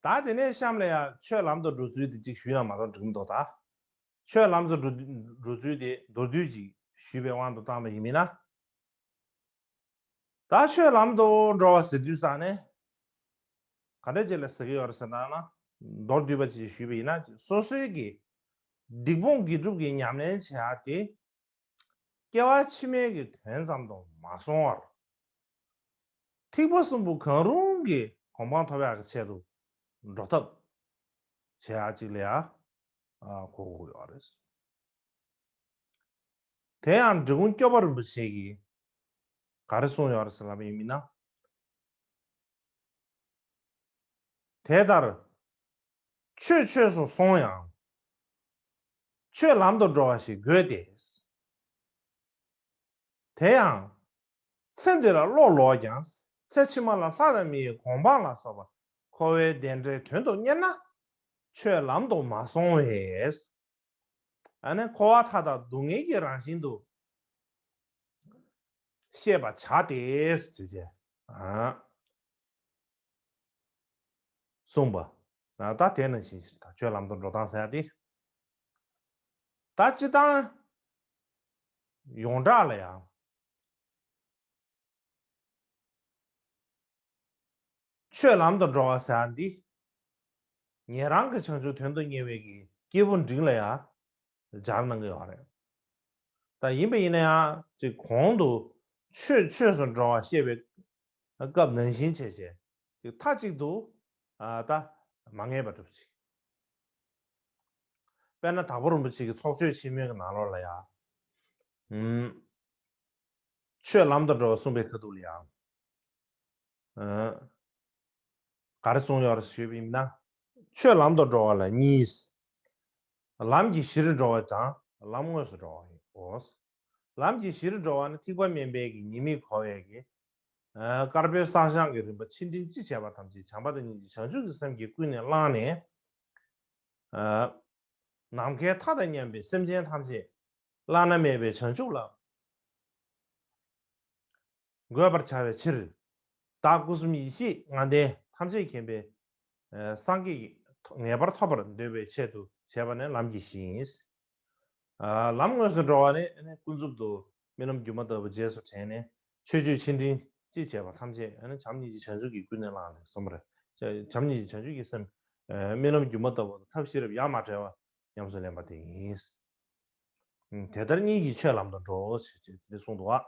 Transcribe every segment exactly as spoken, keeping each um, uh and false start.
ད་དེ་ནས་གཤམ་ལ་ཡང་ཆོས་ལམ་དུ་འགྲོ་ཚུལ་དེ་གཅིག་ཞུས་ན་མ་གཏོགས་འགྲིག་མི་འདུག་ད། ཆོས་ལམ་དུ་འགྲོ་འགྲོ་ཚུལ་དེ་མདོར་བསྡུས་ཅིག་ཞུས་པའི་དབང་དུ་བཏང་བ་ཡིན་མིན་ན། ད་ཆོས་ལམ་དུ་འགྲོ་བ་ཟེར་དུས་ཙང་ནས། ག་འདྲ་ཅིག་ལ་ཟེར་གྱི་ཡོད་རེད་ཟེར་ན་ན། མདོར་བསྡུས་པ་ཅིག་ཞུས་པ་ཡིན་ན། སོ་སོའི་གི་སྡིག་སྤོང་དགེ་སྒྲུབ་ཀྱི་ཉམས་ལེན་བྱེད་ཡག་དེ། སྐྱེ་བ་ཕྱི་མའི་གི་དོན་ཙམ་དུ་མ་སོང་བར། ཐེག་པ་གསུམ་པོ་གང་རུང་གི་གོ་འཕང་ཐོབ་ཡག་གི་ཆེད་དུ་འགྲོ་ཐབས་བྱེད་ཡག་ཅིག་ལ་ཡ་གོ་དགོས་ཡོད་རེད། དེ་ཡང་འབྲི་གུང་སྐྱོབ་པ་རིན་པོ་ཆེ་གིས་ག་རེ་གསུངས་ཡོད་རེད་ཟེར་ལབ་པ་ཡིན་མིན་ན། དེ་ལྟར་ཆོས་ཆོས་སུ་སོང་ཡང་། ཆོས་ལམ་དུ་འགྲོ་བ་ཞིག་དགོས་ཏེ། དེ་ཡང་། ཚེ་འདི་ལ་བློ་ལོག་ཀྱང་ཚེ་ཕྱི་མ་ལ་ལྷ་དང་མིའི་གོ་འཕང་ལ་སོགས་པ་འཁོར་བའི་བདེ་འབྲས་དོན་དུ་གཉེར་ན། ཆོས་ལམ་དུ་མ་སོང་བས། ཨ་ནི་འཁོར་བ་མཐའ་དག་སྡུག་བསྔལ་གྱི་རང་བཞིན་དུ་ཤེས་པར་བྱ་སྟེ་ཞེས་བྱས། ཨ། གསུངས་པ། ད་དེ་ནང་བཞིན་ཞིག་དང་ཆོས་ལམ་དུ་འགྲོ་སྟངས་ཟེར་ཡ་དེ། ད་སྤྱིར་བཏང་ཡོངས་གྲགས་ལ་ཡང་། ཆོས་ལམ་དུ་འགྲོ་བ་ཟེར་ཡ་འདི། ཉན་རང་གི་བྱང་ཆུབ་དོན་དུ་གཉེར་བའི་གི་སྐྱེས་བུ་འབྲིང་ལ་ཡང་སྦྱར་གནང་གི་ཡོད་རེད། ད་ཡིན་པ་ཡིན་ན་ཡང་ཅིག་གོང་དུ་ཆོས་ཆོས་སུ་འགྲོ་བ་བཤད་པའི་སྐབས་ནང་བཞིན་བྱས་བྱས་ཅིག་མཐའ་གཅིག་ཏུ་ཨ་ད་མ་ངེས་པ་འགྲུབ་ཅིག་དཔེར་ན་དྭགས་པོ་རིན་པོ་ཆེ་གི་ཚོགས་ཆོས་ཆེན་མོའི་གི་ནང་ལོགས་ལ་ཡང་། ཨུམ། ཆོས་ལམ་དུ་འགྲོ་བ་གསུངས་པའི་ཁ་ཐུག་ལ་ཡང་། ཨ། ག་རེ་གསུངས་ཡོད་རེད་ཞུས་པ་ཡིན་ན། ཆོས་ལམ་དུ་འགྲོ་བ་ལ་གཉིས། ལམ་གྱི་གཞིར་འགྲོ་བ་དང་ལམ་དངོས་སུ་འགྲོ་བའོ། ལམ་གྱི་གཞིར་འགྲོ་བ་ནི་ཐེག་པ་དམན་པའི་གི་ཉེས་དམིགས་གོ་བའི་གི། ཨ། དཀར་པོའི་བསགས་སྦྱང་གི་རིམ་པ་ཆེ་འབྲིང་ཅི་བྱས་པ་ཐམས་ཅད་བྱམས་པ་དང་སྙིང་རྗེ་བྱང་ཆུབ་ཀྱི་སེམས་ཀྱིས་ཀུན་ནས་བསླངས་ནས། ཨ། ནམ་མཁའི་མཐའ་དང་མཉམ་པའི་སེམས་ཅན་ཐམས་ཅད་བླ་ན་མེད་པའི་བྱང་ཆུབ་ལ་འགོད་པར་བྱ་བའི་ཕྱིར། བདག་སྐུ་གསུམ་ཡེ་ཤེས་ལྔ་ལྡན་ཐམས་ཅད་མཁྱེན་པའི་སངས་རྒྱས་ཀྱིས་ངེས་པར་ཐོབ་པར་འདོད་པའི་ཆེད་དུ་བྱས་པ་ནི་ལམ་གྱི་གཞི་ཡིན། ལམ་དངོས་སུ་འགྲོ་བ་ནི་ཀུན་རྫོབ་ཏུ་རྨི་ལམ་སྒྱུ་མ་ལྟ་བུ་རྗེས་སུ་དྲན་ནས་ཆོས་སྤྱོད་ཆེ་འབྲིང་ཅི་བྱས་པ་ཐམས་ཅད་བྱམས་སྙིང་རྗེ་བྱང་ཆུབ་ཀྱིས་ཀུན་ནས་བསླངས་ནས་གསུངས་པ་རེད། བྱམས་སྙིང་རྗེ་བྱང་ཆུབ་ཀྱི་སེམས་རྨི་ལམ་སྒྱུ་མ་ལྟ་བུ་ཐབས་ཤེས་རབ་ཡ་མ་བྲལ་བ་ཉམས་སུ་ལེན་པ་དེ་ཡིན། དེ་ལྟར་གཉིས་ཀྱིས་ཆོས་ལམ་དུ་འགྲོ་ཞེས་འདི་གསུངས་འདུག་བ།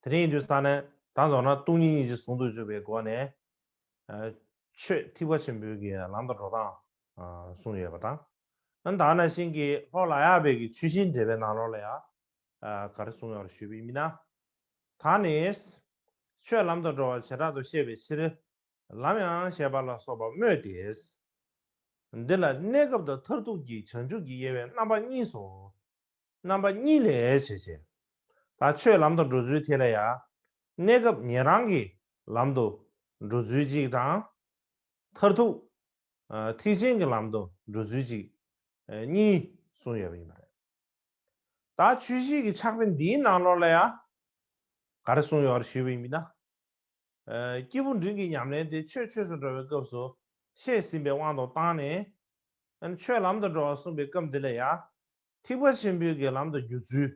དེ་ནས་ཡིན་དུས་ས་ནས་ད་མདོར་ན་སྟོང་ཉིད་སྙིང་རྗེ་ཟུང་དུ་འཇུག་པའི་སྒོ་ནས་ཆོས་ཐེག་པ་ཆེན་པོའི་གི་ལམ་དུ་འགྲོ་སྟངས་གསུངས་ཡོད་པ་དང་། ད་ནང་བཞིན་གྱི་ལྷོ་ལ་ཡག་པའི་གི་ཆོས་བཞིའི་འགྲེལ་པའི་ནང་ལོགས་ལ་ཡང་ག་རེ་གསུངས་ཡོད་རེད་ཞུས་པ་ཡིན་ན། ད་ནི་ཆོས་ལམ་དུ་འགྲོ་བ་བྱེ་བྲག་ཏུ་བཤད་པའི་ཕྱིར། ལམ་ཡང་ཞེས་པ་ལ་སོགས་པ་སྨོས་ཏེ། འདི་ལ་གནས་སྐབས་དང་མཐར་ཐུག་གི་བྱང་ཆུབ་ཀྱི་དབྱེ་བས་རྣམ་པ་གཉིས་སོ། རྣམ་པ་གཉིས་ལས་བྱེད་ཅེས། ད་ཆོས་ལམ་དུ་འགྲོ་ཚུལ་དེ་ལ་ཡང་། གནས་སྐབས་ཉན་རང་གི་ལམ་དུ་འགྲོ་ཚུལ་གཅིག་དང་། མཐར་ཐུག་ཐེག་ཆེན་གྱི་ལམ་དུ་འགྲོ་ཚུལ་གཅིག་གཉིས་གསུངས་ཡོད་པ་ཡིན་པ་རེད། ད་ཆོས་བཞི་གི་ཕྱག་དཔེ་འདིའི་ནང་ལོགས་ལ་ཡང་ག་རེ་གསུངས་ཡོད་རེད་ཞུས་པ་ཡིན་ན། སྐྱེས་བུ་འབྲིང་གི་ཉམས་ལེན་དེ་ཆོས་ཆོས་སུ་འགྲོ་བའི་སྐབས་སུ་བཤད་ཟིན་པའི་དབང་དུ་བཏང་ནས། ཆོས་ལམ་དུ་འགྲོ་བ་གསུངས་པའི་སྐབས་འདི་ལ་ཡང་། ཐེག་པ་ཆེན་པོའི་གི་ལམ་དུ་བསྒྱུར་ཚུལ།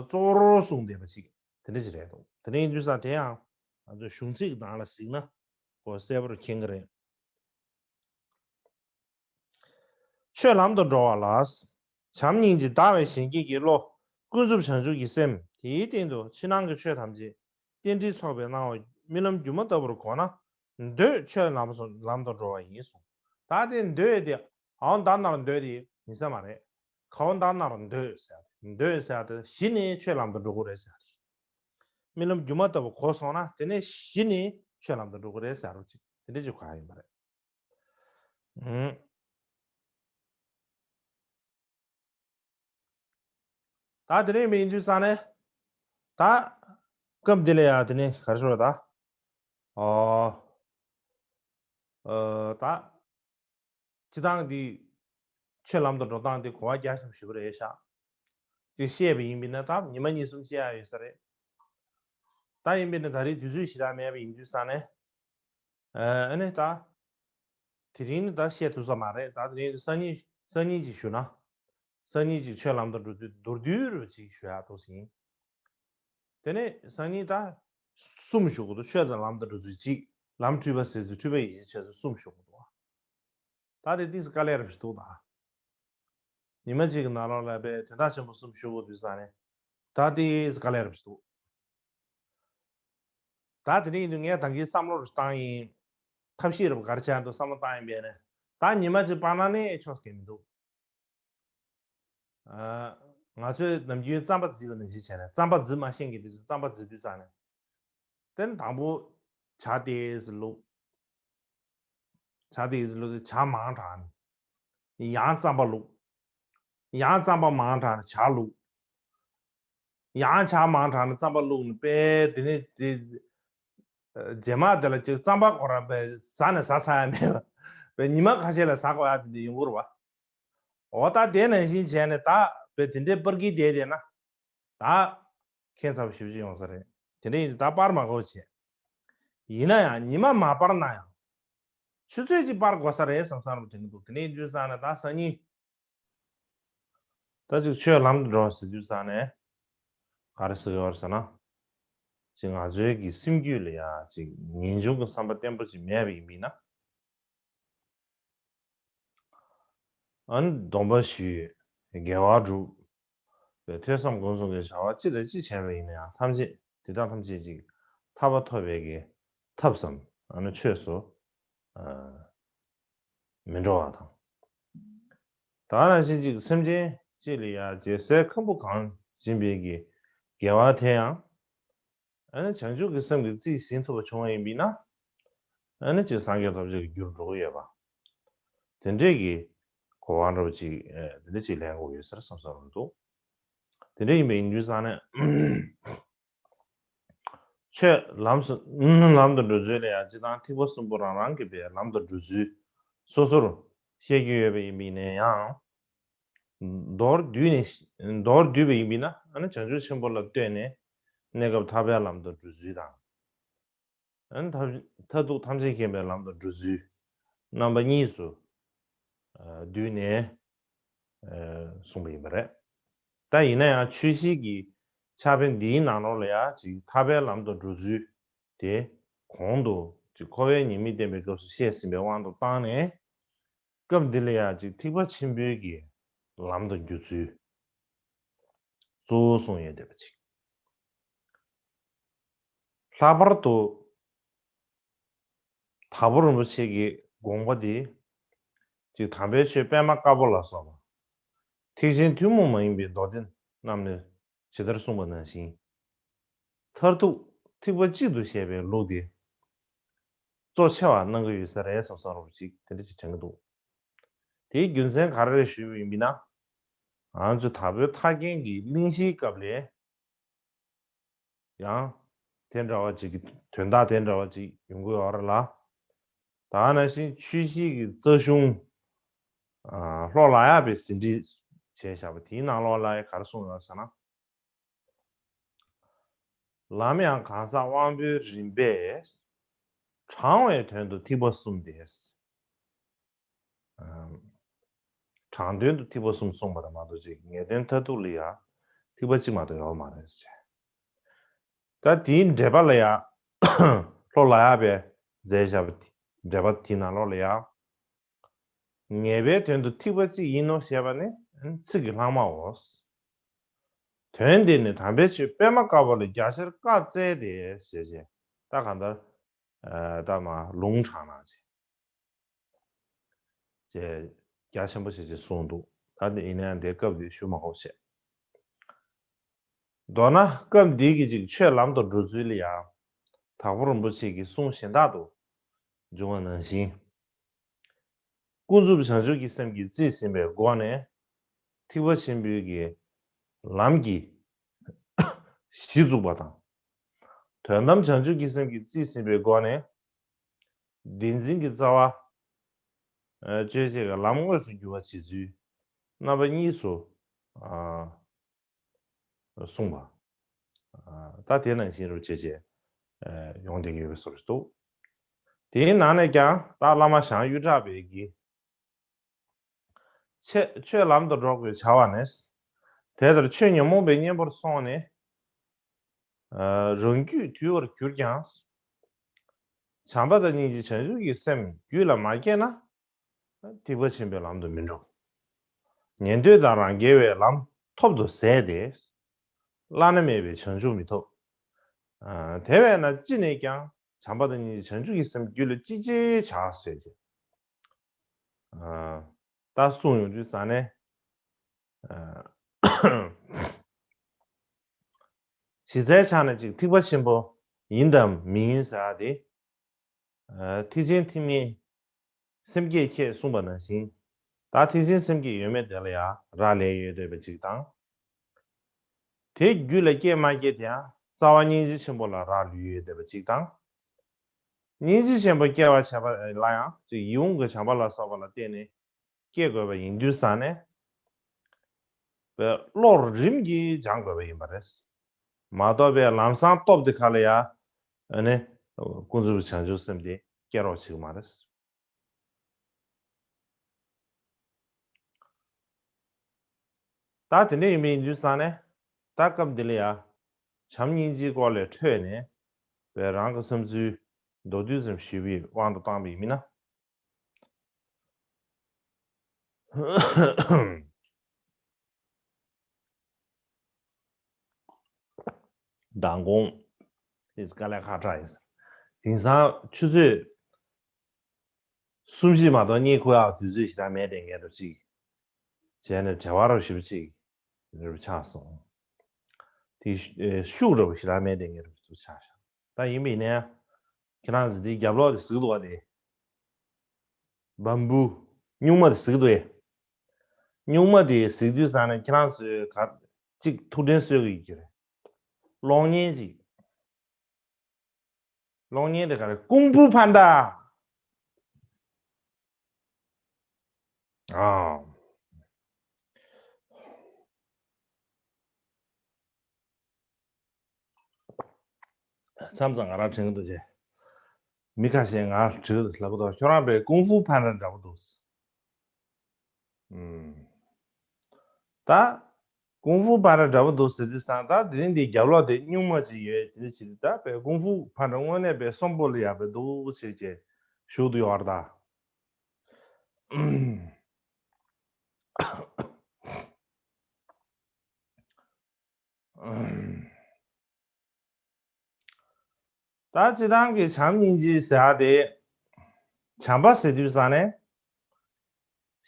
གཙོ་བོར་གསུངས་བསྡད་པ་ཅིག་དེ་འདྲ་ཅིག་རེད་འདུག་དེ་འདྲ་ཡིན་དུས་ཙང་དེ་ཡང་ང་ཚོ་གཞུང་ཚིག་ནང་ལ་གཟིགས་ན་གོ་གསལ་པོར་མཁྱེན་གྱི་རེད། ཆོས་ལམ་དུ་འགྲོ་བ་ལ། བྱམས་སྙིང་རྗེ་དག་པའི་གཞན་གྱི་བློ། ཀུན་རྫོབ་བྱང་ཆུབ་ཀྱི་སེམས་དེའི་སྟེང་དུ་ཕྱི་ནང་གི་ཆོས་ཐམས་ཅད་རྟེན་འབྲེལ་ཚོགས་པའི་སྣང་བ་རྨི་ལམ་སྒྱུ་མ་ལྟ་བུར་གོ་ན། འདོད་ཆོས་ལམ་སོ་ལམ་དུ་འགྲོ་བ་ཡིན་གསུངས། ད་དེ་འདོད་དེ་ཨའོ་ད་ནར་འདོད་དེ་ཡིན་ས་མ་རེད། གའོ་ད་ནར་འདོད་ཟེར་ཏེ་འདོད་ཟེར་ཏེ་གཞི་ནས་ཆོས་ལམ་དུ་འགྲོ་གི་རེད་ཟེར་ཏེ། རྨི་ལམ་སྒྱུ་མ་ལྟ་བུ་གོ་སོང་ན་དེ་ནས་གཞི་ནས་ཆོས་ལམ་དུ་འགྲོ་གི་རེད་ཟེར་རོ་ཅིག་དེ་འདྲ་ཅིག་གོ་ཡ་ཡིན་པ་རེད། ད་དེ་རིང་མི་ཡིན་དུས་ས་ནས། ད། སྐབས་འདི་ལ་ཡང་དེ་ནས་ག་རེ་ཞུ་ར་ད། ཨོ། ཨོ། ད། སྤྱི་བཏང་འདི། ཆོས་ལམ་དུ་འགྲོ་སྟངས་འདི་གོ་བ་རྒྱ་ཆེན་པོ་ཞིག་རེད་ཤག་ཅིག་བཤད་པ་ཡིན་པས་ན་ད་ཉི་མ་གཉིས་གསུམ་བཤད་ཡ་ཡོད་ས་རེད། ད་ཡིན་པས་ན་ད་རེས་དུས་ཚོད་ཞེ་དྲག་མེད་པ་ཡིན་དུས་ས་ནས། ཨ་ནི་ད། དེ་རིང་ནི་ད་བཤད་ཐུབ་ས་མ་རེད། ད་དེ་རིང་སང་ཉིན་སང་ཉིན་ཅིག་ཞུ་ན། སང་ཉིན་ཅིག་ཆོས་ལམ་དུ་འགྲོ་དུས་མདོར་བསྡུས་རུ་ཅིག་ཞུ་ཡག་འདུག་ཟིན། དེ་ནས་སང་ཉིན་ད་གསུམ་ཞུ་དགོས་འདུག་ཆོས་དང་ལམ་དུ་འགྲོ་ཚུལ་གཅིག་ལམ་འཁྲུལ་པ་ཟད་ཚུལ། འཁྲུལ་པ་ཡེ་ཤེས་འཆར་ཚུལ་གསུམ་ཞུ་དགོས་འདུག་ད་དེ་ཏིག་ཙམ་དཀའ་ལས་རབ་ཞིག་འདུག་ད། ཉི་མ་གཅིག་གི་ནང་ལོགས་ལ་དཔེ་དོན་དག་ཆེན་པོ་གསུམ་ཞུ་དགོས་དུས་ཙང་ནས། ད་ཏིག་ཙམ་དཀའ་ལས་རབ་ཞིག་འདུག་ད་དེ་འདྲ་ཡིན་དུས་ངས་ད་གིན་བསམ་བློ་རུ་བཏང་ཡིན། ཐབས་ཤེས་རུ་ག་རེ་བྱ་འདུག་བསམ་བློ་བཏང་ཡིན་པས་ནས། ད་ཉི་མ་གཅིག་སྤང་ན་ནས་ཆོག་ཟེར་མཁན་མི་འདུག་ཨ། ང་ཚོས་ནམ་རྒྱུན་རྩམ་པ་བརྫིས་པ་ནང་བཞིན་བྱས་ནས། རྩམ་པ་བརྫིས་མ་ཤེས་མཁན་དེ་ཚོས་རྩམ་པ་བརྫིས་དུས་ཙང་ནས། དེ་ནས་དང་པོ་ཇ་ཏིག་ཙམ་བླུགས། ཇ་ཏིག་ཙམ་བླུགས་ཏེ་ཇ་མང་དྲགས་ནས། ཡང་རྩམ་པ་བླུགས། ཡང་རྩམ་པ་མང་དྲགས་ནས་ཇ་བླུགས། ཡང་ཇ་མང་དྲགས་ནས་རྩམ་པ་བླུགས་ནས། དཔེ་དེ་ནས་དེ། རྗེས་མ་དེ་ལ་ཅིག་རྩམ་པ་ཁོ་རང་དཔེ་ཟ་ནས་ཟ་ཚར་ཡ་མེད་པ། དཔེ་ཉི་མ་ཁ་ཤས་ལ་ཟ་དགོས་ཡ་དེ་འདྲ་ཡོང་གི་རེད་བ། འོ་ད་དེ་ནང་བཞིན་བྱས་ནས་ད་དཔེ་དེ་འདྲའི་པར་གི་བསྡད་བསྡད་ན། ད་ཁྱད་མཚར་པོ་ཞེ་པོ་ཅིག་ཡོང་ས་རེད། དེ་འདྲ་ཡིན་དུས་ད་པར་མ་དགོས་བྱས། ཡིན་ན་ཡང་ཉི་མ་མ་པར་ན་ཡང་ཆུ་ཚོད་གཅིག་པར་དགོས་ས་རེད་བསམ་བསམ་རུ་དྲན་གྱི་འདུག་དེ་འདྲ་ཡིན་དུས་ཙང་ནས་ད་སང་ཉིན། ད་ཅིག་ཆོས་ལམ་དུ་འགྲོ་ཟེར་དུས་ཙང་ནས་ག་རེ་ཟེར་གྱི་ཡོད་རེད་ཟེར་ན། ཅིག་ང་ཚོའི་གི་སེམས་རྒྱུད་ལ་ཡ་ཅིག་ངེས་འབྱུང་གི་བསམ་པ་བརྟན་པོ་ཅིག་མེད་པ་ཡིན་པས་ན། ཨ་ནི་སྡོམ་པ་ཞུས། དགེ་བ་བསྒྲུབས། པའི་ཐོས་བསམ་སྒོམ་གསུམ་གྱི་བྱ་བ་ཅི་དང་ཅི་བྱས་པ་ཡིན་ན་ཡང་ཐམས་ཅད་དེ་དག་ཐམས་ཅད་ཅིག་ཐར་པ་ཐོབ་པའི་གི་ཐབས་སམ། ཨ་ནི་ཆོས་སུ་ཨ་མི་འགྲོ་བ་དང་། ད་ག་ནང་བཞིན་ཅིག་སེམས་ཅན་གཅིག་ལ་ཡང་རྒྱལ་སྲས་ཁམ་བུ་གང་སྦྱིན་པའི་གི་དགེ་བ་དེ་ཡང་། ཨ་ནི་བྱང་ཆུབ་ཀྱི་སེམས་ཀྱིས་རྩིས་ཟིན་ཐུབ་པ་བྱུང་བ་ཡིན་པས་ན། ཨ་ནི་ཅིག་སངས་རྒྱས་ཐོབ་བྱེད་ཀྱི་རྒྱུར་འགྲོ་གི་ཡོད་པ། དེ་འདྲས་ཀྱི་གོ་བ་འདྲ་བོ་ཅིག་ཨེ་དེ་འདྲས་ཅིག་ལེན་དགོས་ཡོད་ཟེར་བསམ་བསམ་རུ་འདུག་དེ་འདྲས་ཡིན་པ་ཡིན་དུས་ཙང་ནས། ཆོས་ལམ་སུ་ལམ་དུ་འགྲོ་ཚུལ་ལ་ཡང་སྤྱིར་བཏང་ཐེག་པ་གསུམ་པོ་རང་རང་གི་པའི་ལམ་དུ་འགྲོ་ཚུལ་སོ་སོར་བཤད་རྒྱུ་ཡོད་པ་ཡིན་པས་ན་ཡང་། མདོར་བསྡུས་ནས་མདོར་བསྡུས་པ་ཡིན་པས་ན། ཨ་ནི་བྱང་ཆུབ་ཆེན་པོ་ལ་ལྟོས་ནས་གནས་སྐབས་ཐར་པའི་ལམ་དུ་འགྲོ་ཚུལ་དང་། ཨ་ནི་མཐར་མཐར་ཐུག་ཐམས་ཅད་མཁྱེན་པའི་ལམ་དུ་འགྲོ་ཚུལ། རྣམ་པ་གཉིས་སུ་ཨ་བསྡུས་ནས་ཨ་གསུངས་པ་ཡིན་པ་རེད། ད་ཡིན་ན་ཡང་ཆོས་བཤད་ཀྱི་ཕྱག་དཔེ་འདིའི་ནང་ལོགས་ལ་ཡང་ཅིག་ཐར་པའི་ལམ་དུ་འགྲོ་ཚུལ་དེ་གོང་དུ་ཅིག་འཁོར་བའི་ཉེས་དམིགས་བསྟན་པའི་སྐབས་སུ་བཤད་ཟིན་པའི་དབང་དུ་བཏང་ནས། སྐབས་འདི་ལ་ཡང་ཅིག་ཐེག་པ་ཆེན་པོའི་གི་ལམ་དུ་འགྱུར་ཚུལ་གཙོ་བོ་གསུངས་ཡོད་བསྡད་པ་ཅིག་ལྷག་པར་དུ་དྭགས་པོ་རིན་པོ་ཆེ་གི་དགོངས་པ་འདི་ཅིག་དམ་པའི་ཆོས་པད་མ་དཀར་པོ་ལ་སོགས་པ་ཐེག་ཆེན་ཐུན་མོང་མ་ཡིན་པའི་མདོ་སྡེ་རྣམས་ནས་ཇི་ལྟར་གསུངས་པ་ནང་བཞིན། མཐར་ཐུག་ཐེག་པ་གཅིག་ཏུ་བཤད་པའི་ལུགས་འདི་གཙོ་ཆེ་བ་གནང་གི་ཡོད་ས་རེད་བསམ་བསམ་རོབ་ཅིག་དེ་འདྲ་ཅིག་དྲན་གྱི་འདུག་དེའི་རྒྱུ་མཚན་ག་རེ་རེད་ཞུས་པ་ཡིན་པས་ན། ང་ཚོ་དྭགས་པོའི་ཐར་རྒྱན་གྱི་གླེང་གཞིའི་སྐབས་ལས་ཡང་དེ་འདྲ་བ་ཅིག་གི་དོན་དག་དེ་འདྲ་བ་ཅིག་ཡོང་གི་ཡོད་རེད་ལ། ད་ག་ནང་བཞིན་ཆོས་བཤད་ཀྱི་རྩ་གཞུང་ཨ་ལྷོ་ལ་ཡག་པའི་ཟིན་བྲིས་བྱས་བཞག་པ་དེའི་ནང་ལོགས་ལ་ག་རེ་གསུངས་ཡོད་ཟེར་ན། ལམ་ཡང་གང་ཟག་དབང་པོའི་རིམ་པས། དྲང་བའི་དོན་དུ་ཐེག་པ་གསུམ་སྟེ། དྲང་དོན་དུ་ཐེག་པ་གསུམ་གསུངས་པ་དང་མ་གཏོགས་ཅིག་ངེས་དོན་མཐར་ཐུག་ལ་ཡང་ཐེག་པ་གཅིག་མ་གཏོགས་ཡོད་མ་རེད་ཟེར། ད་དེའི་འགྲེལ་པ་ལ་ཡང་ལྷོ་ལ་ཡག་པས་མཛད་བཞག་པ་དེ་འགྲེལ་པ་དེའི་ནང་ལོགས་ལ་ཡང་། ངེས་པའི་དོན་དུ་ཐེག་པ་གཅིག་ཡིན་ནོ་ཞེས་པ་ནི་ཚིག་གི་ལྷག་མའོ། དོན་འདི་ནི་དམ་པའི་ཆོས་པད་མ་དཀར་པོ་ལས་རྒྱ་ཆེར་བཀའ་སྩལ་ཏེ་ཞེས་བྱས། ད་གང་ལྟར་ཨ་ད་མ་ལུང་དྲངས་ན་ཅེས་ཅེས་རྒྱ་ཆེན་པོ་ཞེས་ཅེས་གསུངས་འདུག་ད་འདི་ཡིན་ན་ཡང་འདིའི་སྐབས་འདི་ཞུ་མ་དགོས་བྱས། མདོར་ན་སྐབས་འདི་གི་ཅིག་ཆོས་ལམ་དུ་འགྲོ་ཚུལ་ལ་ཡང་དྭགས་པོ་རིན་པོ་ཆེ་གི་གསུང་གཞན་དག་ཏུ་འབྱུང་བ་ནང་བཞིན། ཀུན་རྫོབ་བྱང་ཆུབ་ཀྱི་སེམས་ཀྱིས་རྩིས་ཟིན་པའི་སྒོ་ནས་ཐེག་པ་ཆེན་པོའི་གི་ལམ་གྱི་གཞི་བཙུགས་པ་དང་། དོན་དམ་བྱང་ཆུབ་ཀྱི་སེམས་ཀྱིས་རྩིས་ཟིན་པའི་སྒོ་ནས་བདེན་འཛིན་གྱི་རྩ་བ་ཨ་གཅོད་བྱེད་ཀྱི་ལམ་དངོས་སུ་འགྱུར་བར་བྱེད་ཚུལ་རྣམ་པ་གཉིས་སུ་ཨ་གསུངས་པ། ཨ་ད་དེ་ནང་བཞིན་རུ་བྱས་བྱས་ཨ་ཡོང་བསྡད་ཀྱི་ཡོད་པའི་བཟོ་ཞིག་འདུག་དེའི་ནང་ནས་ཀྱང་ད་བླ་མ་ཞང་གཡུ་བྲག་པའི་གི་ཆེ་ཆོས་ལམ་དུ་འགྲོ་དགོས་བྱ་བ་ནས། དེ་ལྟར་ཆོས་ཉོན་མོངས་པའི་གཉེན་པོར་སོང་ནས། ཨ་རང་རྒྱུད་དུལ་བར་གྱུར་ཀྱང་། བྱམས་པ་དང་སྙིང་རྗེ་བྱང་ཆུབ་ཀྱི་སེམས་རྒྱུད་ལ་མ་སྐྱེས་ན། ཐེག་པ་ཆེན་པོའི་ལམ་དུ་མི་འགྲོ། ཉན་ཐོས་དང་རང་རྒྱལ་བའི་ལམ་ཐོབ་ཏུ་ཟད་དེ། བླ་ན་མེད་པའི་བྱང་ཆུབ་མི་ཐོབ། ཨ་དེ་བས་ན་ཅི་ནས་ཀྱང་བྱམས་པ་དང་སྙིང་རྗེ་བྱང་ཆུབ་ཀྱི་སེམས་རྒྱུད་ལ་ཅི་བྱེད་བྱ་ཟེར་གྱི། ཨ་ད་གསུངས་ཡོང་དུས་ས་ནས། ཨ་གཞི་རྩའི་ཆ་ནས་ཅིག་ཐེག་པ་ཆེན་པོ་ཡིན་དམ་མིན་ཟེར་ཡ་དེ། ཨ་ཐེག་ཆེན་ཐེག་དམན་སེམས་བསྐྱེད་ཁྱེད་གསུངས་པ་ནང་བཞིན། ད་ཐེག་ཆེན་སེམས་བསྐྱེད་ཡོད་མེད་དེ་ལ་ཡང་རག་ལས་ཡོད་བསྡད་པ་ཅིག་དང་། དེ་རྒྱུད་ལ་སྐྱེས་མ་སྐྱེས་དེ་ཡང་རྩ་བ་སྙིང་རྗེ་ཆེན་པོ་ལ་རག་ལུས་ཡོད་བསྡད་པ་ཅིག་དང་། སྙིང་རྗེ་ཆེན་པོ་སྐྱེ་བར་བྱེད་པ་ལ་ཡང་ཅིག་ཡིད་འོང་གི་བྱམས་པ་ལ་སོགས་པ་ལ་བརྟེན་ནས་སྐྱེ་དགོས་པ་ཡིན་དུས་ཙང་ནས། པའི་བློར་རིམ་གྱིས་སྦྱང་དགོས་པ་ཡིན་པ་རེད། མ་གཏོགས་པའི་ལམ་སང་སྟོབས་དེ་ག་ལ་ཡ། ཨ་ནི་ཀུན་རྫོབ་བྱང་ཆུབ་སེམས་དེ་སྐྱེ་རོགས་བྱེད་ཀྱི་མ་རེད། ད་དེ་འདྲ་ཡིན་པ་ཡིན་དུས་ཙང་ནས། ད་སྐབས་འདི་ལ་ཡ། བྱམས་སྙིང་རྗེའི་སྐོར་ལས་འཕྲོས་ནས། པའི་རང་གི་བསམ་ཚུལ་མདོར་བསྡུས་ཙམ་ཞུས་པའི་དབང་དུ་བཏང་བ་ཡིན་ན། མདང་དགོང་། དེ་དཀའ་ལས་ཁག་དྲགས་ཡིན། དེང་སང་ཆུ་ཚོད་གསུམ་བཞི་མ་གཏོགས་གཉིད་ཁུག་ཡག་དུས་ཚོད་ཞིག་ད་མེད་དེ་ངས་འགྲོ་ཅིག་བྱས་ནས་བྲེལ་བ་རུ་ཞིབ་ཅིག་རེ་བ་ཆགས་སོང་། དེ་ཤུགས་རུ་ཞིག་ད་མེད་དེ་ངས་འགྲོ་ཅིག་ཆགས་ཤག་ད་ཡིན་པ་ཡིན་ནའི། ཁྱེད་རང་ཚོ་འདིའི་རྒྱབ་ལོགས་དེ་གཟིགས་འདུག་བ་དེ། བམ་བུ། སྨྱུག་མ་དེ་གཟིགས་འདུག་ཨེ། སྨྱུག་མ་དེ་གཟིགས་དུས་ཙང་ནས་ཁྱེད་རང་ཚོས་ག་ཅིག་ཐུགས་དྲན་གསོས་ཀྱི་ཡོད་ཀྱི་རེད། གློག་བརྙན་ཅིག་གློག་བརྙན་དེ་ག་རེ་ཀུང་ཕུ་ཕན་ཌ། ཨ། མཚམས་མཚམས་ང་རང་དྲན་གྱི་འདུག་ཅེས། མི་ཁ་ཤས་ང་དྲི་གི་འདུག་ལབ་གི་འདུག་ཁྱོད་རང་པའི་ཀུང་ཧྥུ་ཕན་ཌ་འདྲ་པོ་འདུག་ཨུམ། ད། ཀུང་ཧྥུ་ཕན་ཌ་འདྲ་པོ་འདུག་ཟེར་དུས་ཙང་ད་དེ་རིང་འདིའི་རྒྱབ་ལོགས་དེ་སྨྱུག་མ་ཅིག་ཡོད་དེ་འདྲ་བྱེད་དུས་ད་པའི་ཀུང་ཧྥུ་ཕན་ཌ་དངོས་གནས་པའི་གསོན་པོ་ལ་ཡག་པའི་འདུག་ཅེས་ཅེས་ཞུ་གི་འདུག་ཡོད་རེད་ད། ད་སྤྱིར་བཏང་གི་བྱམས་སྙིང་རྗེ་ཟེར་ཡ་དེ། བྱམས་པ་ཟེར་དུས་ཙང་ནས།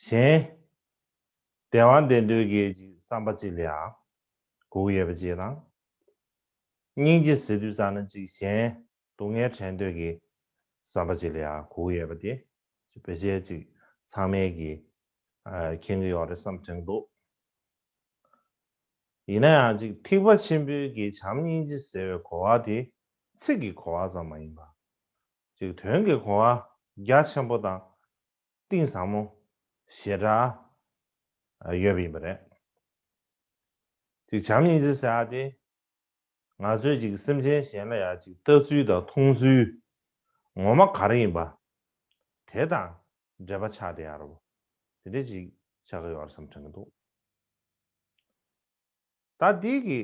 གཞན། བདེ་བ་འདོད་འདོད་ཀྱི་བསམ་པ་ཅིག་ལ་ཡང་གོ་གི་ཡོད་པ་ཅིག་དང་། སྙིང་རྗེ་ཟེར་དུས་ཙང་ནས་ཅིག་གཞན་སྡུག་བསྔལ་བྲལ་འདོད་ཀྱི་བསམ་པ་ཅིག་ལ་ཡང་གོ་གི་ཡོད་པ་དེ། ཅིག་བེད་སྤྱད་ཅིག་ཚང་མས་ཀྱི་ཨ་མཁྱེན་གྱི་ཡོད་རེད་བསམ་དྲན་འདུག་ཡིན་ན་ཡང་ཅིག་ཐེག་པ་ཆེན་པོའི་གི་བྱམས་སྙིང་རྗེ་ཟེར་བའི་གོ་བ་དེ་ཚིག་གི་གོ་བ་ཙམ་མ་ཡིན་པ། ཅིག་དོན་གྱི་གོ་བ་རྒྱ་ཆེན་པོ་དང་གཏིང་ཟབ་མོ་ཞེ་དྲག་ཡོད་པ་ཡིན་པ་རེད། ཅིག་བྱམས་སྙིང་རྗེ་ཟེར་ཡ་དེ་ང་ཚོས་ཅིག་སེམས་ཅན་གཞན་ལ་ཡང་ཅིག་ལྟ་ཚུལ་དང་མཐོང་ཚུལ་ངོ་མ་ག་རེ་ཡིན་པ་དེ་དང་འབྲེལ་པ་ཆགས་བསྡད་ཡ་རེད་པ། དེ་འདྲ་ཅིག་ཆགས་ཀྱི་ཡོད་རེད་བསམ་དྲན་གྱི་འདུག་ད་འདི་གི་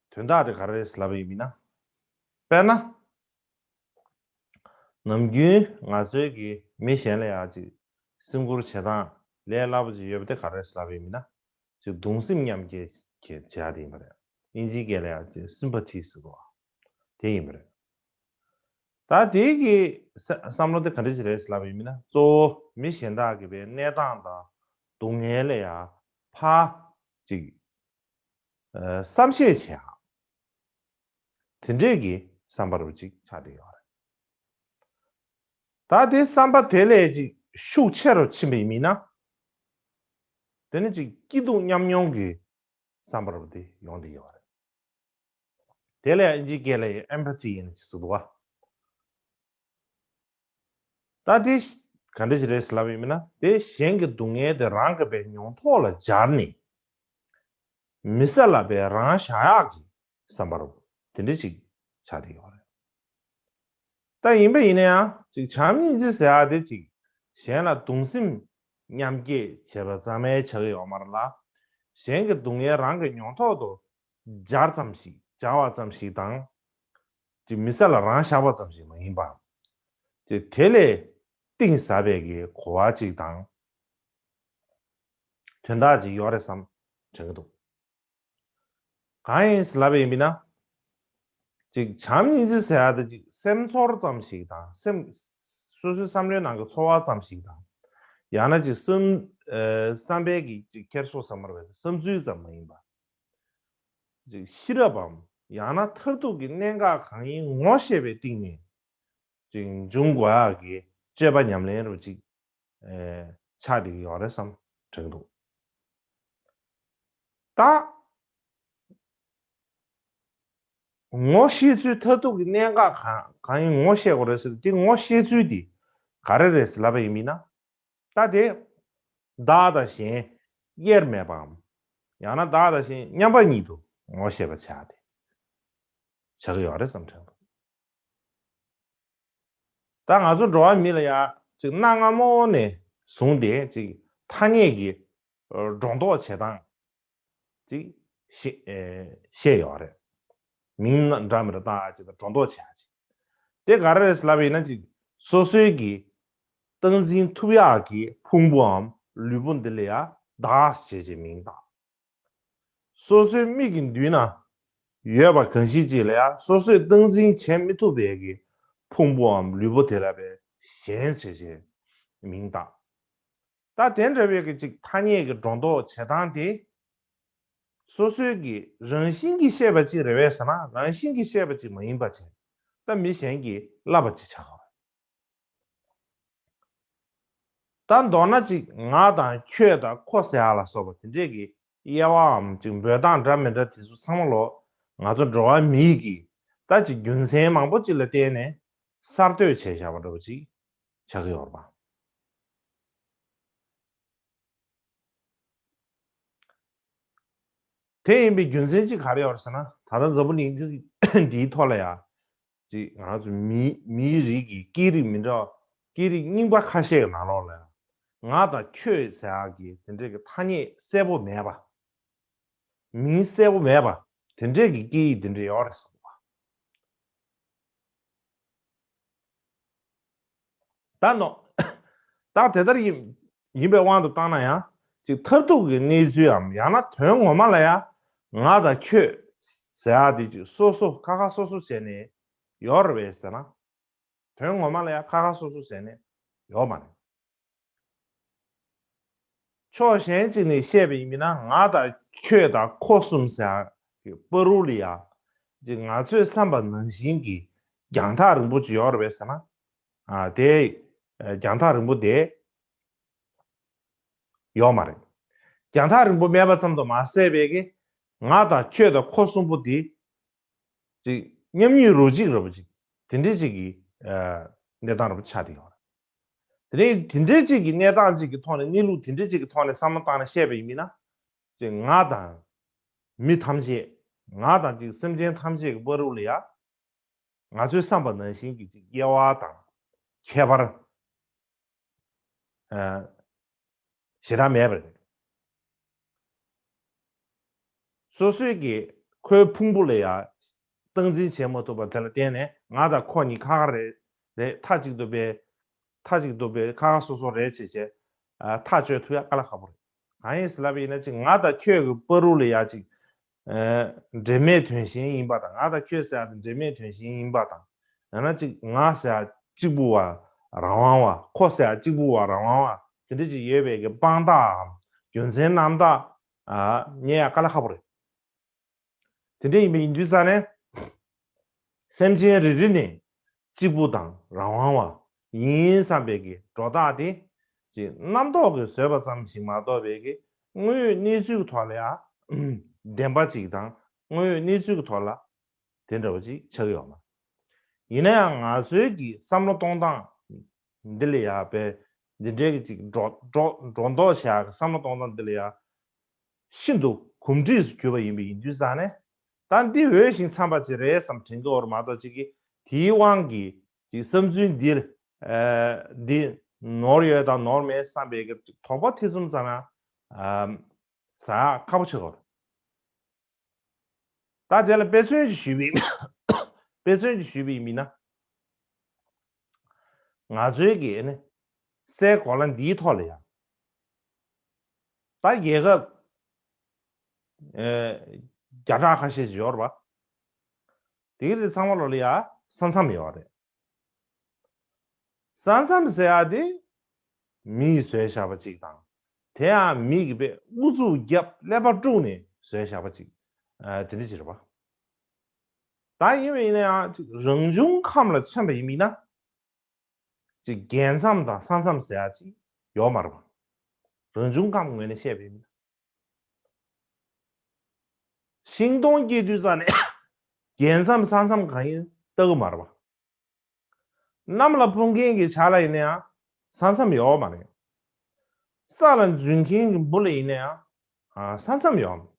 དོན་དག་དེ་ག་རེ་རེད་ལབ་པ་ཡིན་ན། དཔེར་ན། ནམ་རྒྱུན་ང་ཚོའི་གི་མི་གཞན་ལ་ཡང་ཅིག་སེམས་ཁུར་བྱེད་སྟངས་ལས་སླ་པོ་ཅིག་ཡོད་པ་དེ་ག་རེ་རེད་ལབ་པ་ཡིན་ན། ཅིག་གདུང་སེམས་མཉམ་སྐྱེད་བྱེད་བྱེད་ཡ་དེ་ཡིན་པ་རེད། དབྱིན་ཇིའི་སྐད་ལ་ཡང་ཅིག་སིམ་པ་ཐི་ཟེར་གོ། དེ་ཡིན་པ་རེད། ད་དེ་གི་ས་བསམ་བློ་དེ་ག་འདྲ་ཞིག་རེད་ལབ་པ་ཡིན་ན། གཙོ་བོ་མི་གཞན་དག་གི་པའི་གནས་སྟངས་དང་སྡུག་བསྔལ་ལ་ཡང་ཕར་ཅིག་ཨ་བསམ་ཤེས་བྱེད་ཡ། དེ་འདྲས་ཀྱི་བསམ་པ་རུ་ཅིག་ཆགས་བསྡད་ཡོད་རེད། ད་དེ་བསམ་པ་དེ་ལས་ཅིག་ཤུགས་ཆེ་རུ་ཕྱིན་པ་ཡིན་ན། དེ་ནི་ཅིག་སྐྱིད་སྡུག་མཉམ་མྱོང་གི་བསམ་པ་རུ་དེ་ཡོང་བསྡད་ཡོད་རེད། དེ་ལས་ཨིན་ཇིའི་སྐད་ལ་ཨེམ་པ་ཐི་ཡིན་ཅི་ཟེར་འདུག་བ། ད་དེ་ག་འདྲ་ཞིག་རེད་ལབ་ཡིན་ན། དེ་གཞན་གྱི་སྡུག་བསྔལ་དེ་རང་གི་པའི་མྱོང་ཐོག་ལ་སྦྱར་ནས། མི་ས་ལ་པའི་རང་བཞག་ཡག་གི་བསམ་པ་རུ་དེ་འདྲ་ཞིག་ཆགས་བསྡད་ཡོད་རེད། ད་ཡིན་པ་ཡིན་ན་ཡང་ཅིག་བྱམས་སྙིང་རྗེ་ཟེར་ཡག་དེ་ཅིག་གཞན་ལ་གདུང་སེམས་མཉམ་སྐྱེད་བྱེད་པ་ཙམ་མ་ཆགས་ཀྱི་ཡོད་མ་རེད་ལ། གཞན་གྱི་སྡུག་བསྔལ་རང་གི་མྱོང་ཐོག་ཏུ་སྦྱར་ཙམ་ཞིག་སྦྱར་བ་ཙམ་ཞིག་དང་། ཅིག་མི་ཚེ་ལ་རང་བཞག་པ་ཙམ་ཞིག་མ་ཡིན་པ། ཅིག་དེ་ལས་གཏིང་ཟབ་པའི་གི་གོ་བ་ཅིག་དང་། དོན་དག་ཅིག་ཡོད་རེད་བསམ་དྲན་གྱི་འདུག་གང་ཡིན་ལབ་པ་ཡིན་པ་ན། ཅིག་བྱམས་སྙིང་རྗེ་ཟེར་ཡག་དེ་ཅིག་སེམས་ཚོར་ཙམ་ཞིག་དང་སེམས། སོ་སོའི་བསམ་བློའི་ནང་གི་ཚོར་བ་ཙམ་ཞིག་དང་། ཡང་ན་ཅིག་བསམ། ཨ། བསམ་པའི་གི་ཅིག་འཁྱེར་སོ་བསམ་པར་བའི་བསམ་ཚུལ་ཙམ་མ་ཡིན་པ། ཅིག་ཤེས་རབ་བམ། ཡང་ན་མཐར་ཐུག་གི་གནད་འགག་གང་ཡིན་ངོ་ཤེས་པའི་སྟེང་ནས། ཅིག་འབྱུང་དགོས་ཡག་གི་སྤྱོད་པ་ཉམས་ལེན་རུ་ཅིག་ཨེ། ཆགས་བསྡད་ཀྱི་ཡོད་རེད་བསམ་དྲན་འདུག་ད་ངོ་ཤེས་ཚུལ། མཐར་ཐུག་གི་གནད་འགག་གང་གང་ཡིན་ངོ་ཤེས་དགོས་རེད་ཟེར། དེ་ངོ་ཤེས་ཚུལ་དེ་ག་རེ་རེད་ཟེར་ལབ་པ་ཡིན་མིན་ན། ད་དེ་བདག་དང་གཞན་དབྱེར་མེད་པའམ། ཡང་ན་བདག་དང་གཞན་མཉམ་པ་ཉིད་དུ་ངོ་ཤེས་པ་ཆགས་ཏེ་ཆགས་ཀྱི་ཡོད་རེད་བསམ་དྲན་འདུག་ད་ང་ཚོ་འགྲོ་བ་མི་ལ་ཡང་ཅིག་གནའ་སྔ་མོ་ནས་བཟུང་སྟེ་ཅིག་ཐ་སྙད་ཀྱི་སྒྲོ་འདོགས་བྱེད་སྟངས་ཅིག་ཤེས་ཨེ་ཤེས་ཡོད་རེད། མིང་འདྲ་མི་འདྲ་བཏགས་ཅིག་དང་སྒྲོ་འདོགས་བྱེད་ཡག་ཅིག་དེ་ག་རེ་རེད་ལབ་པ་ཡིན་ན། ཅིག་སོ་སོའི་གི་སྟངས་འཛིན་ཐུབ་ཡག་གི་ཕུང་པོའམ་ལུས་པོ་འདི་ལ་ཡང་བདག་ཅེས་བྱས་མིང་བཏགས། སོ་སོའི་མིག་གི་མདུན་ན་ཡོད་པ་གང་ཞིག་ཅིག་ལ་ཡང་སོ་སོས་སྟངས་འཛིན་བྱེད་མི་ཐུབ་པའི་གི་ཕུང་པོའམ་ལུས་པོ་དེ་ལ་བས་གཞན་བྱས་བྱས་མིང་བཏགས། ད་དེ་འདྲ་བའི་གི་ཅིག་ཐ་སྙད་ཀྱི་སྒྲོ་འདོགས་བྱེད་སྟངས་དེ། སོ་སོའི་གི་རང་བཞིན་གྱིས་ཤེས་པ་ཅིག་རེད་པས་ཟེར་ན། རང་བཞིན་གྱིས་ཤེས་པ་ཅིག་མ་ཡིན་པ་བྱས། ད་མི་གཞན་གྱིས་བསླབས་པ་ཅིག་ཆགས་པ། ད་མདོར་ན་ཅིག་ང་དང་ཁྱོད་དང་ཁོ་ཟེར་ཡག་ལ་སོགས་པ་དེ་འདྲས་ཀྱི་དབྱེ་བའམ་ཅིག་འབོད་སྟངས་འདྲ་མི་འདྲ་དེ་ཚོ་ཚང་མ་ལོ། ང་ཚོ་འགྲོ་བ་མིའི་གི་ད་ཅིག་རྒྱུ་མཚན་མང་པོ་ཅིག་ལ་བརྟེན་ནས་གསར་གཏོད་བྱས་བཞག་པ་འདྲ་བོ་ཅིག་ཆགས་ཀྱི་ཡོད་རེད་པ། དེ་ཡིན་པའི་རྒྱུ་མཚན་གཅིག་ག་རེ་ཡོད་རེད་ཟེར་ན། ད་ལྟ་འཛམ་བུ་གླིང་འདིའི་ཐོག་ལ་ཡ། ཅིག་ང་ཚོ་མི་མིའི་རིགས་ཀྱི་སྐད་རིགས་མི་འདྲ་བ། སྐད་རིགས་རྙིང་པ་ཁ་ཤས་ཀྱི་ནང་ལོགས་ལ་ཡ། ང་དང་ཁྱོད་ཟེར་ཡག་གི་དེ་འདྲའི་གི་ཐ་སྙད་གསལ་པོ་མེད་པ། མིང་གསལ་པོ་མེད་པ། དེ་འདྲའི་གི་སྐད་ཡིག་དེ་འདྲ་ཡོད་རེད་གསུངས་པ། ད་ནོ། ད་དེ་ལྟར་ཡིན་ཡིན་པའི་དབང་དུ་བཏང་ན་ཡང་། ཅིག་མཐར་ཐུག་གི་གནས་ཚུལ་འམ། ཡང་ན་དོན་ངོ་མ་ལ་ཡང་ང་དང་ཁྱོད་ཟེར་ཡག་དེ་ཅིག་སོ་སོ་ཁ་ཁ་སོ་སོ་བྱས་ནས་ཡོད་རེད་པས་ཟེར་ན། དོན་ངོ་མ་ལ་ཡང་ཁ་ཁ་སོ་སོ་བྱས་ནས་ཡོད་མ་རེད། ཕྱོགས་གཞན་གཅིག་ནས་བཤད་པ་ཡིན་ན། ང་དང་ཁྱོད་དང་ཁོ་གསུམ་ཟེར་ཡག་གི་བར་དུ་ལ་ཡ། ཅིག་ང་ཚོས་བསམ་པ་ནང་བཞིན་གྱི་རྒྱང་ཐག་རིང་པོ་ཅིག་ཡོད་རེད་པས་ཟེར་ན། ཨ། དེ་རྒྱང་ཐག་རིང་པོ་དེ་ཡོད་མ་རེད། རྒྱང་ཐག་རིང་པོ་མེད་པ་ཙམ་དུ་མ་ཟད་པའི་གི། ང་དང་ཁྱོད་དང་ཁོ་གསུམ་པོ་དེ་ཅིག་མཉམ་ཉིད་རོ་གཅིག་ར་བ་ཅིག་དེ་འདྲ་ཅིག་གི་ཨ་གནས་སྟངས་ར་བ་ཆགས་བསྡད་ཡོད་རེད། དེ་ནས་དེ་འདྲ་ཅིག་གི་གནས་སྟངས་ཅིག་གི་ཐོག་ནས། གནས་ལུགས་དེ་འདྲ་ཅིག་གི་ཐོག་ནས་བསམ་བློ་བཏང་ནས་བཤད་པ་ཡིན་ན། ཅིག་ང་དང་མི་ཐམས་ཅད། ང་དང་ཅིག་སེམས་ཅན་ཐམས་ཅད་ཀྱི་བར་དུ་ལ་ཡ། ང་ཚོའི་བསམ་པ་ནང་བཞིན་གྱི་ཅིག་དབྱེ་བ་དང་ཁྱད་པར། ཨ། ཞེ་དྲག་མེད་པ་རེད། སོ་སོའི་གི་ཁོའི་ཕུང་པོ་ལ་ཡ་སྟངས་འཛིན་བྱེད་མ་ཐུབ་པ་དེ་ལ་བརྟེན་ནས། ང་དང་ཁོ་གཉིས་ཁ་ཁ་རེད། རེད། མཐའ་གཅིག་ཏུ་དཔེ། མཐའ་གཅིག་ཏུ་དཔེ་ཁ་ཁ་སོ་སོ་རེད་བྱས་བྱས། ཨ། ཐག་གཅོད་ཐུབ་ཡག་དཀའ་ལས་ཁག་པོ་རེད། གང་ཡིན་ཟེར་ལབ་པ་ཡིན་ན། ཅིག་ང་དང་ཁྱོད་ཀྱི་བར་དུ་ལ་ཡ་ཅིག་ཨ། འབྲེལ་མེད་དོན་གཞན་ཡིན་པ་དང་། ང་དང་ཁྱོད་ཟེར་ཡག་དེ་འབྲེལ་མེད་དོན་གཞན་ཡིན་པ་དང་། ཡང་ན་ཅིག་ང་ཟེར་ཡག་གཅིག་པུ་བ་རང་དབང་བ། ཁོ་ཟེར་ཡག་གཅིག་པུ་བ་རང་དབང་བ། དེ་འདྲ་ཅིག་ཡོད་པའི་གི་དཔང་རྟགས་འམ་རྒྱུ་མཚན་རྣམ་དག་ཨ། རྙེད་ཡག་དཀའ་ལས་ཁག་པོ་རེད། དེ་འདྲ་ཡིན་པ་ཡིན་དུས་ཙ་ནས། སེམས་ཅན་རེ་རེ་ནས་གཅིག་པུ་དང་རང་དབང་བ་ཡིན་བསམ་པའི་གི་སྒྲོ་བཏགས་དེ། ཅིག་རྣམ་རྟོག་གིས་བཟོས་པ་ཙམ་ཞིག་མ་གཏོགས་པའི་གི་དངོས་ཡོད་གནས་ཚུལ་གྱི་ཐོག་ལ་ཡ་བདེན་པ་ཅིག་དང་། དངོས་ཡོད་གནས་ཚུལ་གྱི་ཐོག་ལ་དེ་འདྲ་བ་ཅིག་ཆགས་ཀྱི་ཡོད་མ། ཡིན་ན་ཡང་ང་ཚོའི་གི་བསམ་བློ་གཏོང་སྟངས་འདི་ལ་ཡ་བས། འདི་འདྲའི་གི་ཅིག་སྒྲོ་སྒྲོ་སྒྲོ་འདོགས་བྱེད་ཡག་གི་བསམ་བློ་གཏོང་སྟངས་འདི་ལ་ཡ་ཤིན་ཏུ་གོམས་འདྲིས་སུ་གྱུར་པ་ཡིན་པ་ཡིན་དུས་ཙ་ནས། ད་འདི་འོས་ཤིང་འཚམས་པ་ཅིག་རེད་བསམ་དྲན་གྱི་ཡོད་རེད་མ་གཏོགས། ཅིག་གི་དེའི་དབང་གིས་ ཅིག་བསམ་ཚུལ་འདི་ཨ་འདི་ནོར་ཡོད་དང་ནོར་མེད་བསམ་པའི་གི་དོགས་པ་ཐེ་ཚོམ་ཙམ་ཡང་ཨ་ཟ་ཁག་པོ་ཆགས་ཀྱི་ཡོད་རེད། ད་དེ་ལ་དཔེ་མཚོན་ཅིག་ཞུས་པ་ཡིན། དཔེ་མཚོན་ཅིག་ཞུས་པ་ཡིན་ན། ང་ཚོའི་གི་ཨ་ནི་སའི་གོ་ལ་འདིའི་ཐོག་ལ་ཡང་ད་རྒྱལ་ཁབ་ཨ་བརྒྱ་ཕྲག་ཁ་ཤས་ཤིག་ཡོད་རེད་པ། དེ་གི་དེ་ཚང་མ་ལོ་ལ་ཡང་ས་མཚམས་ཡོད་རེད། ས་མཚམས་ཟེར་ཡ་དེ་མིས་བཟོས་བཞག་པ་ཅིག་དང་། དེ་ཡང་མི་གིས་དཔེ་ཨུ་ཚུགས་བརྒྱབ་ཀླད་པ་དཀྲུགས་ནས་བཟོས་བཞག་པ་ཅིག་ཨ་དེ་འདྲ་ཅིག་རེད་པ། ད་ཡིན་པ་ཡིན་ན་ཡང་ཅིག་རང་བྱུང་ཁམས་ལ་མཚོན་པ་ཡིན་ན། ཅིག་རྒྱལ་མཚམས་དང་ས་མཚམས་ཟེར་ཡ་ཅིག་ཡོད་མ་རེད་པ། རང་བྱུང་ཁམས་ངོས་ནས་བཤད་པ་ཡིན་ན། ཤིང་སྡོང་སྐྱེ་དུས་ཙ་ནས་རྒྱལ་མཚམས་ས་མཚམས་གང་ཡིན་བལྟ་གི་མ་རེད་པ། གནམ་ལ་འཕུར་མཁན་གྱི་བྱ་ལ་ཡིན་ན་ཡང་ས་མཚམས་ཡོད་མ་རེད། ས་ལ་འཛུལ་མཁན་གྱི་འབུ་ལ་ཡིན་ན་ཡང་ཨ་ས་མཚམས་ཡོད་མ་རེད།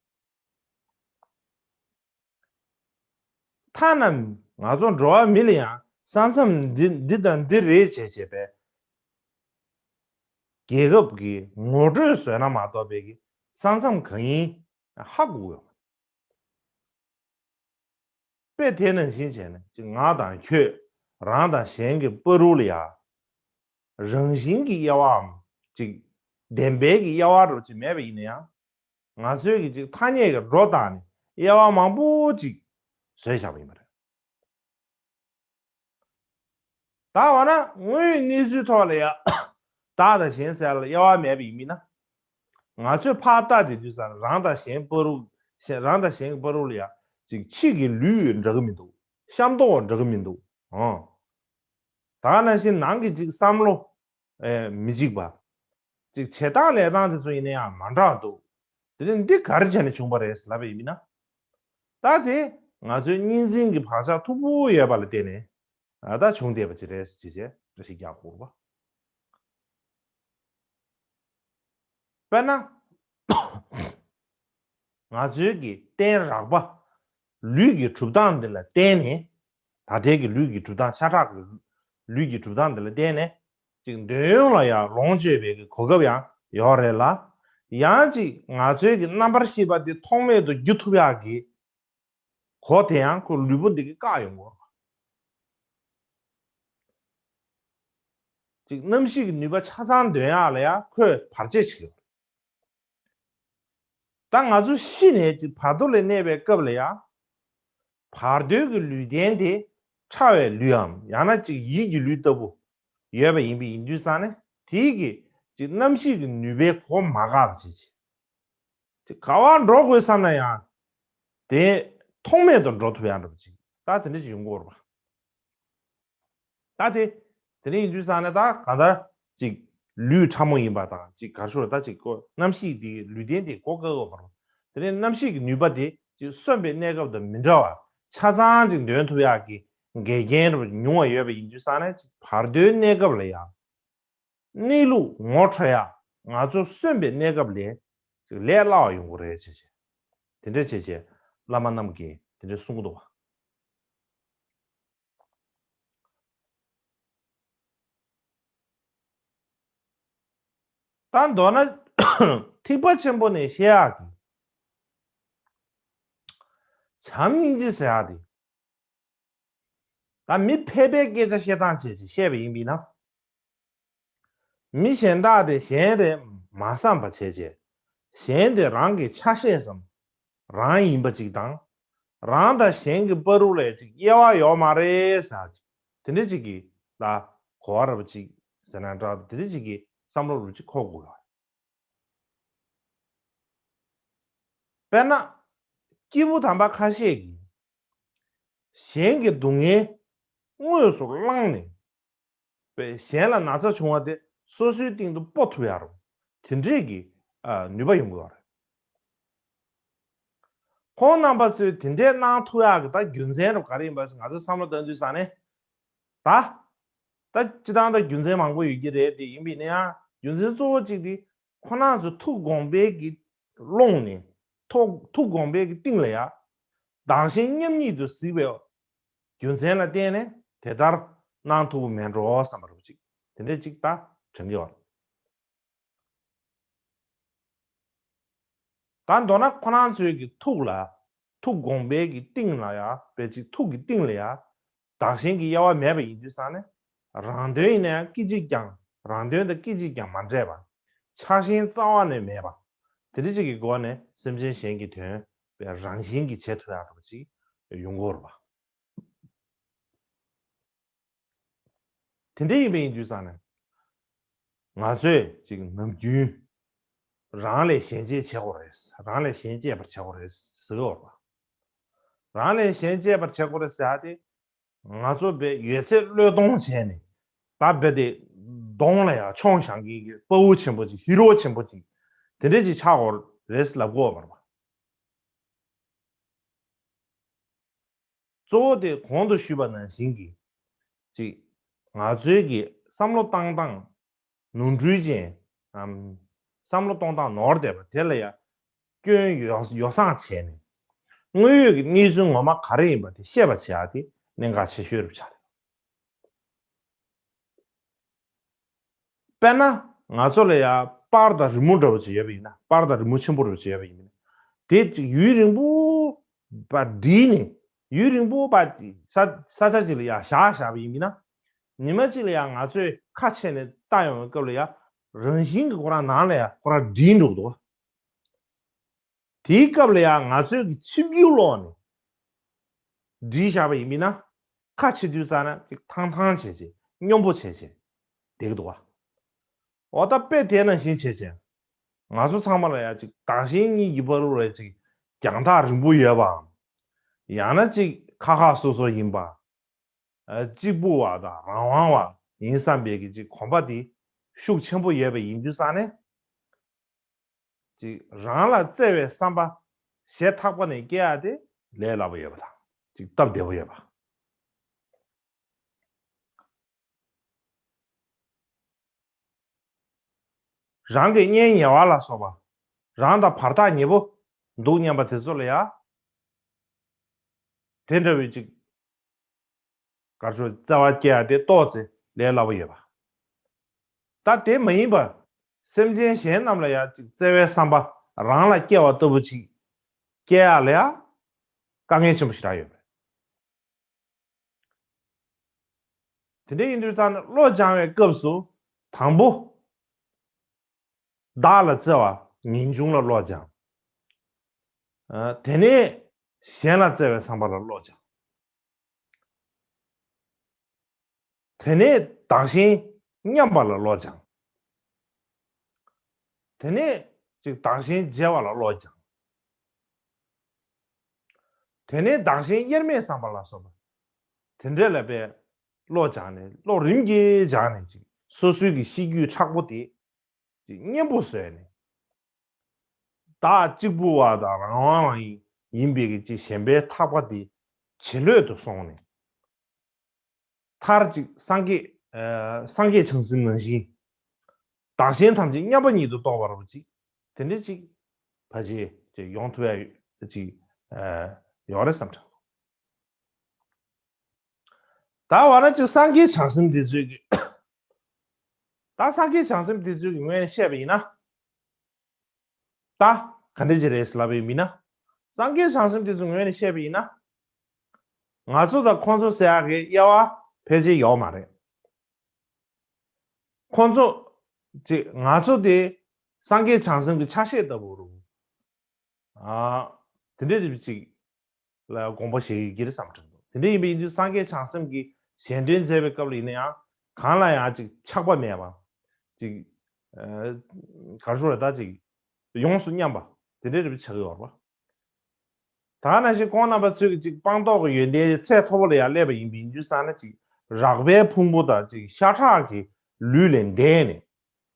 ཐ་ན་ང་ཚོ་འགྲོ་བ་མི་ལ་ཡང་ས་མཚམས་འདི་འདི་དང་འདི་རེད་བྱས་བྱས་པས། རྒྱལ་ཁབ་ཀྱི་ངོ་སྤྲོད་བཟོས་ན་མ་གཏོགས་པའི་གི་ས་མཚམས་གང་ཡིན་ཧ་གོ་གི་ཡོད་མ་རེད། དཔེ་དེ་ནང་བཞིན་བྱས་ནས་ཅིག་ང་དང་ཁྱོད་རང་དང་གཞན་གྱི་བར་དུ་ལ་ཡང་རང་བཞིན་གྱི་དབྱེ་བའམ་ཅིག་བདེན་པའི་གི་དབྱེ་བ་རུ་ཅིག་མེད་པ་ཡིན་ན་ཡང་། ང་ཚོའི་གི་ཅིག་ཐ་སྙད་ཀྱི་སྒྲོ་བཏགས་ནས་དབྱེ་བ་མང་པོ་ཅིག་བཟོས་བཞག་པ་ཡིན་པ་རེད། ད་འོ་ན་དངོས་ཡོད་གནས་ཚུལ་ཐོག་ལ་ཡ་བདག་དང་གཞན་ཟེར་ལ་དབྱེ་བ་མེད་པ་ཡིན་མིན་ན། ང་ཚོས་ཕར་ལྟ་དེ་དུས་ཙང་རང་དང་གཞན་བར་དུ་གཞན་རང་དང་གཞན་གྱི་བར་དུ་ལ་ཡ་ཅིག་ཕྱི་གི་ལུས་འདྲ་གི་མི་འདུག་ཤ་མདོག་འདྲ་གི་མི་འདུག་ཨང་། ད་ག་ནང་བཞིན་ནང་གི་ཅིག་བསམ་བློ་ཨེ་མི་གཅིག་པ། ཅིག་བྱེད་སྟངས་ལས་སྟངས་དེ་ཚོ་ཡིན་ན་ཡང་མ་འདྲ་འདུག་དེ་ནི་འདི་ག་རེ་བྱས་ནས་བྱུང་བ་རེད་ལབ་པ་ཡིན་མིན་ན། ད་དེ་ང་ཚོའི་གཉིས་འཛིན་གྱི་བག་ཆགས་མཐུག་པོ་ཡོད་པ་ལ་བརྟེན་ནས་ཨ་ད་བྱུང་བསྡད་པ་ཅིག་རེད་ཅེས་བྱས་བཀྲ་ཤིས་རྒྱག་དགོས་པ། དཔེར་ན། ང་ཚོའི་གི་རྟེན་རགས་པ། ལུས་ཀྱི་གྲུབ་སྟངས་འདི་ལ་བརྟེན་ནས། ད་ལྟའི་གི་ལུས་ཀྱི་གྲུབ་སྟངས་ཤ་ཁྲག་གི་ལུས་ཀྱི་གྲུབ་སྟངས་འདི་ལ་བརྟེན་ནས། ཅིག་འདོད་ཡོན་ལ་ཡང་ལོངས་སྤྱོད་པའི་གི་གོ་སྐབས་ཡང་ཡོད་རེད་ལ། ཡང་ཅིག་ང་ཚོའི་གི་རྣམ་པར་ཤེས་པ་འདི་ཐོགས་མེད་དུ་རྒྱུ་ཐུབ་ཡག་གི་གོ་དེ་ཡང་ཁོ་ལུས་པོ་འདི་གིས་བཀག་ཡོང་གི་ཡོད་རེད། ཅིག་རྣམ་ཤེས་ཀྱི་ནུས་པ་ཆ་ཚང་འདོན་ཡག་ལ་ཡང་ཁོས་བར་ཆད་བྱེད་ཀྱི་ཡོད་རེད། ད་ང་ཚོ་ཤི་ནས་ཅིག་བར་དོ་ལ་གནས་པའི་སྐབས་ལ་ཡང་། བར་དོའི་གི་ལུས་རྟེན་དེ་ཕྲ་བའི་ལུས་འམ་ཡང་ན་ཅིག་ཡིད་ཀྱི་ལུས་ལྟ་བུ་ཡོད་པ་ཡིན་པ་ཡིན་དུས་ཙང་ནས་དེའི་གི་ཅིག་རྣམ་ཤེས་ཀྱི་ནུས་པའི་གོ་མ་བཀག་པ་བྱེད་ཅིག་ཅིག་ག་བར་འགྲོ་དགོས་བསམ་ན་ཡང་དེ་ཐོགས་མེད་དུ་འགྲོ་ཐུབ་ཡག་འདྲ་པོ་ཅིག་ད་དེ་འདྲ་ཅིག་ཡོང་གི་ཡོད་རེད་པ། ད་དེ། དེ་ནས་ཡིན་དུས་ཙང་ནས་ད་གང་ལྟར་ཅིག་ལུས་ཕྲ་མོ་ཡིན་པ་དང་ཅིག་གར་ཤོར་ད་ཅིག་གོ་རྣམ་ཤེས་དེ་ལུས་རྟེན་དེ་གོ་བཀག་དགོས་པ་རེད། དེ་ནས་རྣམ་ཤེས་ཀྱི་ནུས་པ་དེ་ཅིག་གསོན་པའི་གནས་སྐབས་དང་མི་འདྲ་བ་ཆ་ཚང་ཅིག་འདོན་ཐུབ་ཡག་གི་འགལ་རྐྱེན་རུ་ཉུང་བ་ཡོད་པ་ཡིན་དུས་ཙང་ནས་ཅིག་བར་དོའི་གནས་སྐབས་ལ་ཡང་གནས་ལུགས་ངོ་འཕྲོད་ཡག་ང་ཚོ་གསོན་པའི་གནས་སྐབས་ལས་ཅིག་ལས་སླ་བ་ཡོང་གི་རེད་ཅེས་བྱས། དེ་འདྲ་བྱས་བྱས་བླ་མ་རྣམས་ཀྱིས་དེ་འདྲ་གསུང་གི་འདུག་བ། ད་མདོར་ན་ཐེག་པ་ཆེན་པོ་ནས་བཤད་ཡག་གི་བྱམས་སྙིང་རྗེ་ཟེར་ཡག་དེ། ད་མི་ཕལ་པའི་སྐད་ཆ་བཤད་སྟངས་བྱས་ཅིག་བཤད་པ་ཡིན་པས་ན། མི་གཞན་དག་དེ་གཞན་རེད་མ་བསམ་པ་བྱས་བྱས། གཞན་དེ་རང་གི་ཆ་ཤས་སམ། རང་ཡིན་པ་ཅིག་དང་། རང་དང་གཞན་གྱི་བར་དུ་ལས་ཅིག་དབྱེ་བ་ཡོད་མ་རེད་ཟེར་ཅིག་དེ་འདྲ་ཅིག་གི་ལ་གོ་བ་རབ་ཅིག་ཟེར་ན་འདྲ་དེ་འདྲ་ཅིག་གི་བསམ་བློ་རབ་ཅིག་འཁོར་དགོས་ཡོད། དཔེར་ན། སྐྱེས་བུ་དམ་པ་ཁ་ཤས་ཀྱིས་གཞན་གྱི་སྡུག་བསྔལ་དངོས་སུ་བླངས་ནས། པས་གཞན་ལ་ན་ཚ་བྱུང་བ་དེ་སོ་སོའི་སྟེང་དུ་སྤོ་ཐུབ་ཡག་རུང་དེ་འདྲས་ཀྱི་ཨ་ནུས་པ་ཡོང་གི་ཡོད་རེད། ཁོང་རྣམ་པ་ཚོས་དེ་འདྲས་གནང་ཐུབ་ཡག་གི་ད་རྒྱུ་མཚན་རུ་ག་རེ་ཡིན་པ་ང་ཚོས་བསམ་བློ་བཏང་དུས་ཙང་ནས། ད། ད་སྤྱི་བཏང་ད་རྒྱུ་མཚན་མང་པོ་ཡོད་ཀྱི་རེད་དེ་ཡིན་པས་ན་ཡང་རྒྱུ་མཚན་གཙོ་བོ་གཅིག་དེ་ཁོ་རང་ཚོ་ཐུགས་དགོངས་པའི་གི་ཀློང་ནས་ཐུགས་ཐུགས་དགོངས་པའི་གི་གཏིང་ལ་ཡ། བདག་གཞན་མཉམ་ཉིད་དུ་གཟིགས་པའི་རྒྱུ་མཚན་ལ་བརྟེན་ནས་དེ་ལྟར་ གནང་ཐུབ་པ་མེད་འགྲོ་བསམ་པ་རུ་ཅིག་དེ་འདྲས་ཅིག་ད་དྲན་གྱི་ཡོད། ད་མདོར་ན་ཁོ་རང་ཚོའི་གི་ཐུགས་ལ། ཐུགས་དགོངས་པའི་གི་གཏིང་ལ་ཡ་དཔེ་ཅིག་ཐུགས་ཀྱི་གཏིང་ལ་ཡ་བདག་གཞན་གྱི་དབྱེ་བ་མེད་པ་ཡིན་དུས་ཙང་ནས། རང་དོན་ཡིན་ན་ཡང་སྐད་ཅིག་ཀྱང་རང་དོན་དང་སྐད་ཅིག་ཀྱང་མ་འདྲེས་པ། ཆགས་ཞེན་རྩ་བ་ནས་མེད་པ། དེ་འདྲ་ཅིག་གི་སྒོ་ནས་སེམས་ཅན་གཞན་གྱི་དོན་དཔེ་རང་བཞིན་གྱིས་བྱེད་ཐུབ་ཡག་འདྲ་པོ་ཅིག་ཡོང་གི་ཡོད་རེད་པ། དེ་འདྲ་ཡིན་པ་ཡིན་དུས་ཙང་ནས། ང་ཚོས་ཅིག་ནམ་རྒྱུན་རང་ལས་གཞན་གཅེས་བྱེད་དགོས་རེད། རང་ལས་གཞན་གཅེས་པར་བྱེད་དགོས་རེད་ཟེར་གྱི་ཡོད་པ། རང་ལས་གཞན་གཅེས་པར་བྱེད་དགོས་རེད་ཟེར་ཡག་དེ། ང་ཚོ་དཔེ་ཡོད་ཚད་བློས་གཏོང་བྱས་ནས། ད་དཔེ་དེ་གདོང་ལ་ཡང་མཆོང་བཞག་མཁན་གྱི་དཔའ་བོ་ཆེན་པོ་ཅིག་ཧི་རོ་ཆེན་པོ་ཅིག་དེ་འདྲ་ཅིག་ཆགས་དགོས་རེད་ལབ་དགོས་པ་རེད་པ། གཙོ་བོ་དེ་གོང་དུ་ཞུས་པ་ནང་བཞིན་གྱི་ཅིག་ང་ཚོའི་གི་བསམ་བློ་བཏང་སྟངས་ནོར་འཁྲུལ་ཅན་ནམ། བསམ་བློ་གཏོང་སྟངས་ནོར་བསྡད་པ་དེ་ལ་ཡང་སྐྱོན་ཡོ་ཡོ་བསྲང་བྱས་ནས་དངོས་ཡོད་ཀྱི་གནས་ཚུལ་ངོ་མ་ག་རེ་ཡིན་པ་དེ་ཤེས་པ་བྱེད་ཡག་དེ་གནད་འགག་ཆེ་ཤོས་རེད་པ་ཆགས་རེད། དཔེར་ན་ང་ཚོ་ལ་ཡང་པར་དང་རི་མོ་འདྲ་པོ་ཅིག་ཡོད་པ་ཡིན་ན། པར་དང་རི་མོ་ཆེན་པོ་འདྲ་པོ་ཅིག་ཡོད་པ་ཡིན་ན། དེ་ཅིག་ཡུན་རིང་པོ་བ་བསྒྲིགས་ནས་ཡུན་རིང་པོ་བ་ས་ས་ཆ་ཅིག་ལ་ཡང་བཞག་བཞག་པ་ཡིན་ན། ཉི་མ་གཅིག་ལ་ཡང་ང་ཚོས་ཁ་ཕྱེ་ནས་ལྟ་ཡོང་བའི་སྐབས་ལ་ཡང་རང་བཞིན་གྱིས་ཁོ་རང་ནང་ལ་ཡང་ཁོ་རང་བསྒྲིགས་འགྲོ་གི་འདུག་དེའི་སྐབས་ལ་ཡང་ང་ཚོས་ཀྱི་ཆིབས་རྒྱུག་ལོག་ནས་བསྒྲིགས་བཞག་པ་ཡིན་པས་ན། ཁ་ཕྱེ་དུས་ཙ་ན་ཅིག་ཐང་ཐང་བྱས་བྱས་སྙོམས་པོ་བྱས་བྱས་བསྡད་ཀྱི་འདུག་བ། འོ་ད་དཔེ་དེ་ནང་བཞིན་བྱས་བྱས། ང་ཚོ་ཚང་མ་ལ་ཡང་ཅིག་བདག་གཞན་གཉིས་ཀྱི་བར་ལ་ཅིག་རྒྱང་ཐག་རིང་པོ་ཡོད་པའམ། ཡང་ན་ཅིག་ཁ་ཁ་སོ་སོ་ཡིན་པ། ཨ་གཅིག་པུ་བ་དང་རང་དབང་བ་ཡིན་བསམ་པའི་གི་ཅིག་གོམས་པ་དེ་ཤུགས་ཆེན་པོ་ཡོད་པ་ཡིན་དུས་ཙ་ནས། ཅིག་རང་ལ་བརྩེ་བའི་བསམ་པ་ཞེ་ཐག་པ་ནས་སྐྱེ་ཡག་དེ་ལས་སླ་པོ་ཡོད་པ་དང་ཅིག་སྟབས་བདེ་པོ་ཡོད་པ། རང་གི་གཉེན་ཉེ་བ་ལ་སོགས་པ། རང་དང་བར་ཐག་ཉེ་པོ་འདུག་སྙམ་པ་དེ་ཚོ་ལ་ཡང་དེ་འདྲ་བའི་ཅིག་གར་ཆོ་བརྩེ་བ་སྐྱེ་ཡག་དེ་ཏོག་ཙེ་ལས་སླ་པོ་ཡོད་པ། ད་དེ་མ་ཡིན་པ། སེམས་ཅན་གཞན་རྣམས་ལ་ཡང་ཅིག་བརྩེ་བའི་བསམ་པ་རང་ལ་སྐྱེ་བ་ལྟ་བུ་ཅིག་སྐྱེ་ཡག་ལ་ཡང་དཀའ་ངལ་ཆེན་པོ་ཞེ་དྲག་ཡོད་པ། དེ་འདྲ་ཡིན་དུས་ཙང་ནས་བློ་སྦྱང་བའི་སྐབས་སུ་དང་པོ། བདག་ལ་བརྩེ་བ་ངེས་འབྱུང་ལ་བློ་སྦྱང་། ཨ་དེ་ནས་གཞན་ལ་བརྩེ་བའི་བསམ་པ་ལ་བློ་སྦྱང་། དེ་ནས་བདག་གཞན་མཉམ་པ་ལ་བློ་སྦྱང་། དེ་ནས་ཅིག་བདག་གཞན་བརྗེ་བ་ལ་བློ་སྦྱང་། དེ་ནས་བདག་གཞན་དབྱེར་མེད་བསམ་པ་ལ་སོགས་པ། དེ་འདྲ་ལ་དཔེ་བློ་སྦྱངས་ནས་བློ་རིམ་གྱིས་སྦྱངས་ནས་ཅིག་སོ་སོའི་གི་གཤིས་རྒྱུད་མཁྲེགས་པོ་དེ་ཅིག་མཉེན་པོ་བཟོས་ནས། བདག་གཅིག་པུ་བ་དང་རང་དབང་བ་ཡིན་ཡིན་པའི་གི་ཅིག་ཞེན་པའི་ཐག་པ་དེ་ཇེ་ལྷོད་དུ་སོང་ནས། མཐར་ཅིག་སངས་རྒྱས་ཨ་སངས་རྒྱས་བྱང་སེམས་ནང་བཞིན། བདག་གཞན་ཐམས་ཅད་མཉམ་པ་ཉིད་དུ་རྟོགས་པ་རུ་ཅིག་དེ་འདྲ་ཅིག་ཕལ་ཆེར་ཅིག་ཡོང་ཐུབ་ཡ་ཅིག་ཨ་ཡོད་རེད་བསམ་དྲན། ད་འོ་ན་ཅིག་སངས་རྒྱས་བྱང་སེམས་དེ་ཚོའི་གི་ད་སངས་རྒྱས་བྱང་སེམས་དེ་ཚོའི་གི་ངོས་ནས་བཤད་པ་ཡིན་ན། ད་ག་འདྲ་ཅིག་རེད་ལབ་པའི་མིན་ན། སངས་རྒྱས་བྱང་སེམས་དེ་ཚོའི་ངོས་ནས་བཤད་པ་ཡིན་ན། ང་ཚོ་དང་ཁོང་ཚོ་ཟེར་ཡག་གི་དབྱེ་བ་ཕལ་ཆེར་ཡོད་མ་རེད། ཁོང་ཚོ་ཅིག་ང་ཚོ་དེ་སངས་རྒྱས་བྱང་སེམས་ཀྱི་ཆ་ཤས་ལྟ་བུ་རུ། ཨ་དེ་འདྲའི་རིགས་ཅིག་ལ་དགོངས་པ་བཞེས་ཀྱི་རེད་བསམ་དྲན་འདུག་དེ་འདྲ་ཡིན་པ་ཡིན་དུས་སངས་རྒྱས་བྱང་སེམས་ཀྱི་གཞན་དོན་མཛད་པའི་སྐབས་ལ་ཡིན་ན་ཡང་གང་ལ་ཡང་ཅིག་ཆགས་པ་མེད་པ། ཅིག་ཨ་ག་རེ་ཞུ་དགོས་རེད། ད་ཅིག་ཡོངས་སུ་མཉམ་པ་དེ་འདྲའི་རིགས་ཆགས་ཀྱི་ཡོད་རེད་པ། ད་ནང་བཞིན་ཁོང་རྣམ་པ་ཚོས་ཀྱི་ཅིག་སྤངས་རྟོགས་ཀྱི་ཡོན་ཏན་ཚད་མཐོ་པོ་ལ་ཡང་སླེབས་པ་ཡིན་པ་ཡིན་དུས་ཙང་ན་ཅིག་རགས་པའི་ཕུང་པོ་དང་ཅིག་ཤ་ཁྲག་གི་ལུས་ལས་འདས་ནས།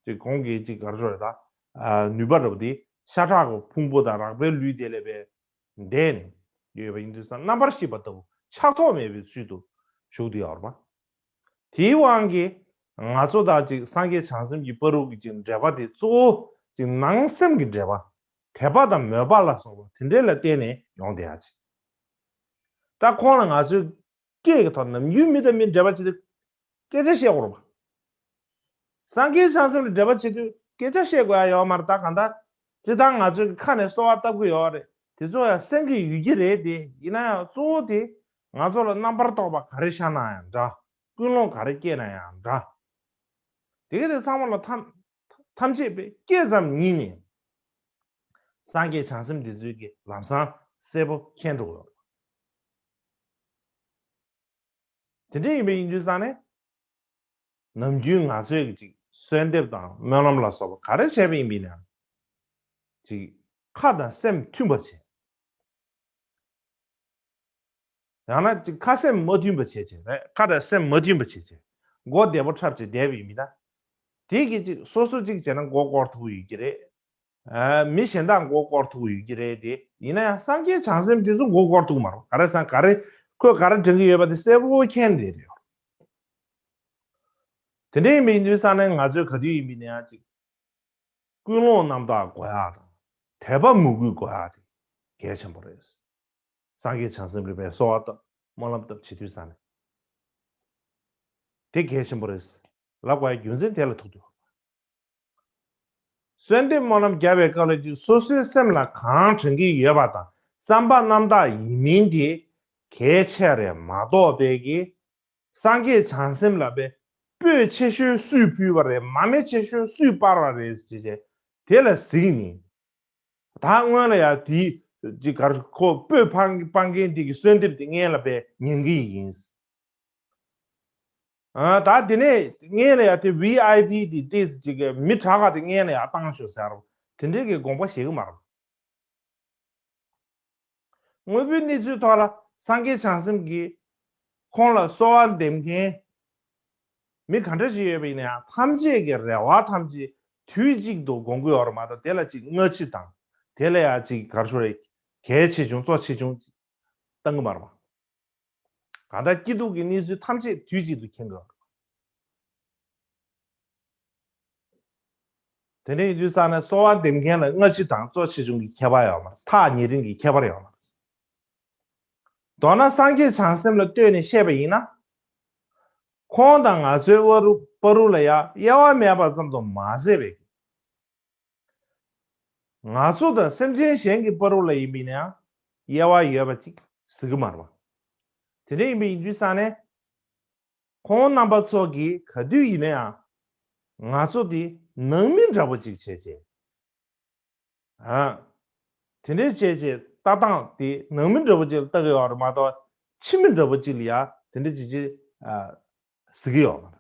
ཅིག་ཁོང་གིས་ཅིག་ག་རེ་ཞུ་དགོས་རེད། ད་ཨ་ནུས་པ་འདྲ་པོ་དེ་ཤ་ཁྲག་གི་ཕུང་པོ་དང་རགས་པའི་ལུས་དེ་ལས་པའི་འདས་ནས་ཡོད་པ་ཡིན་དུས་ཙང་རྣམ་པར་ཤེས་པ་ལྟ་བུ་ཆགས་ཐོགས་མེད་པའི་ཚུལ་དུ་བཞུགས་བསྡད་ཡོད་རེད་པ། དེའི་དབང་གིས་ང་ཚོ་དང་ཅིག་སངས་རྒྱས་བྱང་སེམས་ཀྱི་བར་དུ་གི་ཅིག་འབྲེལ་བ་དེ་གཙོ་བོ་ཅིག་ནང་སེམས་ཀྱི་འབྲེལ་བ། དད་པ་དང་མོས་པ་ལ་སོགས་པ་དེ་འདྲ་ལ་བརྟེན་ནས་ཡོང་བསྡད་ཡ་ཅིག་ད་ཁོང་ལ་ང་ཚོས་སྐད་ཀྱི་ཐོག་ནམ་རྒྱུན་མི་དང་མི་འབྲེལ་བ་ཅིག་དེ་ སྐད་ཆ་བཤད་དགོས་རེད་པ། སངས་རྒྱས་བྱང་སེམས་ལ་འབྲེལ་བ་བྱེད་དུས་སྐད་ཆ་བཤད་དགོས་ཡ་ཡོད་མ་རེད། ད་གང་ལྟར་སྤྱིར་བཏང་ང་ཚོས་ཁ་ནས་གསོལ་བ་བཏབ་ཀྱི་ཡོད་རེད། དེ་ཚོ་ཡང་གསན་གྱི་ཡོད་ཀྱི་རེད་དེ། ཡིན་ན་ཡང་གཙོ་བོ་དེ་ང་ཚོ་ལ་རྣམ་པར་རྟོག་པ་ག་རེ་ཤར་ན་ཡང་འདྲ། ཀུན་སློང་ག་རེ་སྐྱེས་ན་ཡང་འདྲ། དེ་ག་དེ་ཚང་མ་ལ་ཐམས་ཐམས་ཅད་པའི་སྐད་ཙམ་ཉིད་ནས་སངས་རྒྱས་བྱང་སེམས་འདི་ཚོའི་གི་ལམ་བཟང་གསལ་པོ་མཁྱེན་འགྲོ་གི་ཡོད། དེ་འདྲ་ཡིན་པ་ཡིན་དུས་ཙང་ནས། ནམ་རྒྱུན་ང་ཚོས་ཀྱི་ཅིག་གསོལ་འདེབས་དང་སྨོན་ལམ་ལ་སོགས་པ་ག་རེ་བྱས་པ་ཡིན་པ་ཡིན་ན། ཅིག་ཁ་དང་སེམས་མཐུན་པ་བྱས། ཡང་ན་ཅིག་ཁ་སེམས་མ་མཐུན་པ་བྱས་བྱས་རེད། ཁ་དང་སེམས་མ་མཐུན་པ་བྱས་བྱས། མགོ་བདེ་པོ་འཁྲབ་བྱས་བསྡད་པ་ཡིན་པ་ཡིན་ན། དེ་གི་ཅིག་སོ་སོ་ཅིག་བྱས་ན་མགོ་སྐོར་ཐུབ་ཡོད་ཀྱི་རེད། ཨ། མི་གཞན་དག་མགོ་སྐོར་ཐུབ་ཡོད་ཀྱི་རེད་དེ། ཡིན་ན་ཡང་སངས་རྒྱས་བྱང་སེམས་དེ་ཚོ་མགོ་སྐོར་ཐུབ་མ་རེད། ག་རེ་སང་ག་རེ་ཁོས་ག་རེ་དྲན་གྱི་ཡོད་པ་དེ་གསལ་པོ་མཁྱེན་བསྡད་རེད། དེ་འདྲ་ཡིན་པ་ཡིན་དུས་ཙང་ནས་ང་ཚོས་ག་དུས་ཡིན་པ་ཡིན་ན་ཡང་ཅིག་ཀུན་སློང་རྣམ་དག་དགོས་ཡག་དང་དད་པ་མོས་གུས་དགོས་ཡག་དེ་གལ་ཆེན་པོ་རེད། སངས་རྒྱས་བྱང་སེམས་ལ་དཔེ་གསོལ་བ་བཏབ་སྨོན་ལམ་བཏབ་བྱེད་དུས་ཙང་ནས་དེ་གལ་ཆེན་པོ་རེད། ལབ་དགོས་ཡག་རྒྱུ་མཚན་དེ་ལ་ཐུག་འདུག་གསོལ་འདེབས་སྨོན་ལམ་རྒྱབ་པའི་སྐབས་ལ་ཅིག་སོ་སོའི་སེམས་ལ་གང་དྲན་གྱི་ཡོད་པ་དང་བསམ་པ་རྣམ་དག་ཡིན་མིན་དེ་གལ་ཆེ་རེད་མ་གཏོགས་པའི་གི། སངས་རྒྱས་བྱང་སེམས་ལ་དཔེ་སྤོས་ཆེ་ཤོས་སུས་ཕུལ་བ་རེད། མ་མེ་ཆེ་ཤོས་སུས་སྤར་བ་རེད་ཟེར་བྱས་དེ་ལ་གཟིགས་ནས། ད་སྔོན་ལ་ཡང་དེའི་ཅིག་གར་ཁོ་སྤོས་སྤང་སྤང་མཁན་དེ་གི་གསོལ་འདེབས་དེ་སྔོན་ལ་དཔེ་ཉན་གི་ཡིན། ཨ། ད་དེ་ནས་སྔོན་ལ་ཡང་དེ་ཝི་ཨའི་པི་དེ་ཏིས་ཅིག་མི་དྲག་ག་དེ་སྔོན་ལ་ཡང་བཏང་ཤོག་ཟེར་རོ། དེ་འདྲའི་གི་དགོངས་པ་བཞེས་གི་མ་རེད། དངོས་པོའི་གནས་ཚུལ་ཐོག་ལ་སངས་རྒྱས་བྱང་སེམས་ཀྱིས་ཁོང་ལ་གསོལ་བ་འདེབས་མཁན་མི་ག་འདྲ་ཞིག་ཡོད་པ་ཡིན་ན་ཡང་ཐམས་ཅད་ཀྱི་རེ་བ་ཐམས་ཅད་དུས་གཅིག་ཏུ་སྒོམ་གྱི་ཡོད་རེད་མ་གཏོགས་དེ་ལ་ཅིག་སྔ་ཕྱི་དང་དེ་ལ་ཡང་ཅིག་ག་རེ་ཞུ་རེད། གལ་ཆེ་ཆུང་གཙོ་ཆེ་ཆུང་བཏང་གི་མ་རེད་པ། གང་ལྟར་སྐྱིད་སྡུག་གི་གནས་ཚུལ་ཐམས་ཅད་དུས་གཅིག་ཏུ་མཁྱེན་དགོས། དེ་འདྲ་ཡིན་དུས་ཙང་ནས་གསོལ་བ་འདེབས་མཁན་ལ་སྔ་ཕྱི་དང་གཙོ་ཆེ་ཆུང་གི་ཁྱད་པར་ཡོད་མ་རེད། ཐག་ཉེ་རིང་གི་ཁྱད་པར་ཡོད་མ་རེད། མདོར་ན་སངས་རྒྱས་བྱང་སེམས་ལ་ལྟོས་ནས་བཤད་པ་ཡིན་ན། ཁོང་དང་ང་ཚོའི་བར་དུ་བར་དུ་ལ་ཡང་དབྱེ་བ་མེད་པ་ཙམ་དུ་མ་ཟད་པའི། ང་ཚོ་དང་སེམས་ཅན་གཞན་གྱི་བར་དུ་ལ་ཡིན་པ་ཡིན་ན་ཡང་དབྱེ་བ་ཡོད་པ་ཅིག་གཟིགས་ཀྱི་མ་རེད་པ། དེ་འདྲ་ཡིན་པ་ཡིན་དུས་ཙང་ནས། ཁོང་རྣམ་པ་ཚོ་གིས་ག་དུས་ཡིན་ན་ཡང་ང་ཚོ་དེ་ནང་མི་འདྲ་པོ་ཅིག་བྱས་བྱས། ཨ། དེ་འདྲའི་བྱས་བྱས་ལྟ་སྟངས་དེ་ནང་མི་འདྲ་པོ་ཅིག་ལ་ལྟ་གི་ཡོད་རེད་མ་གཏོགས་ཕྱི་མི་འདྲ་པོ་ཅིག་ལ་ཡ་དེ་འདྲ་ཅིག་ཅིག་ཨ། གཟིགས་ཀྱི་ཡོད་མ་རེད།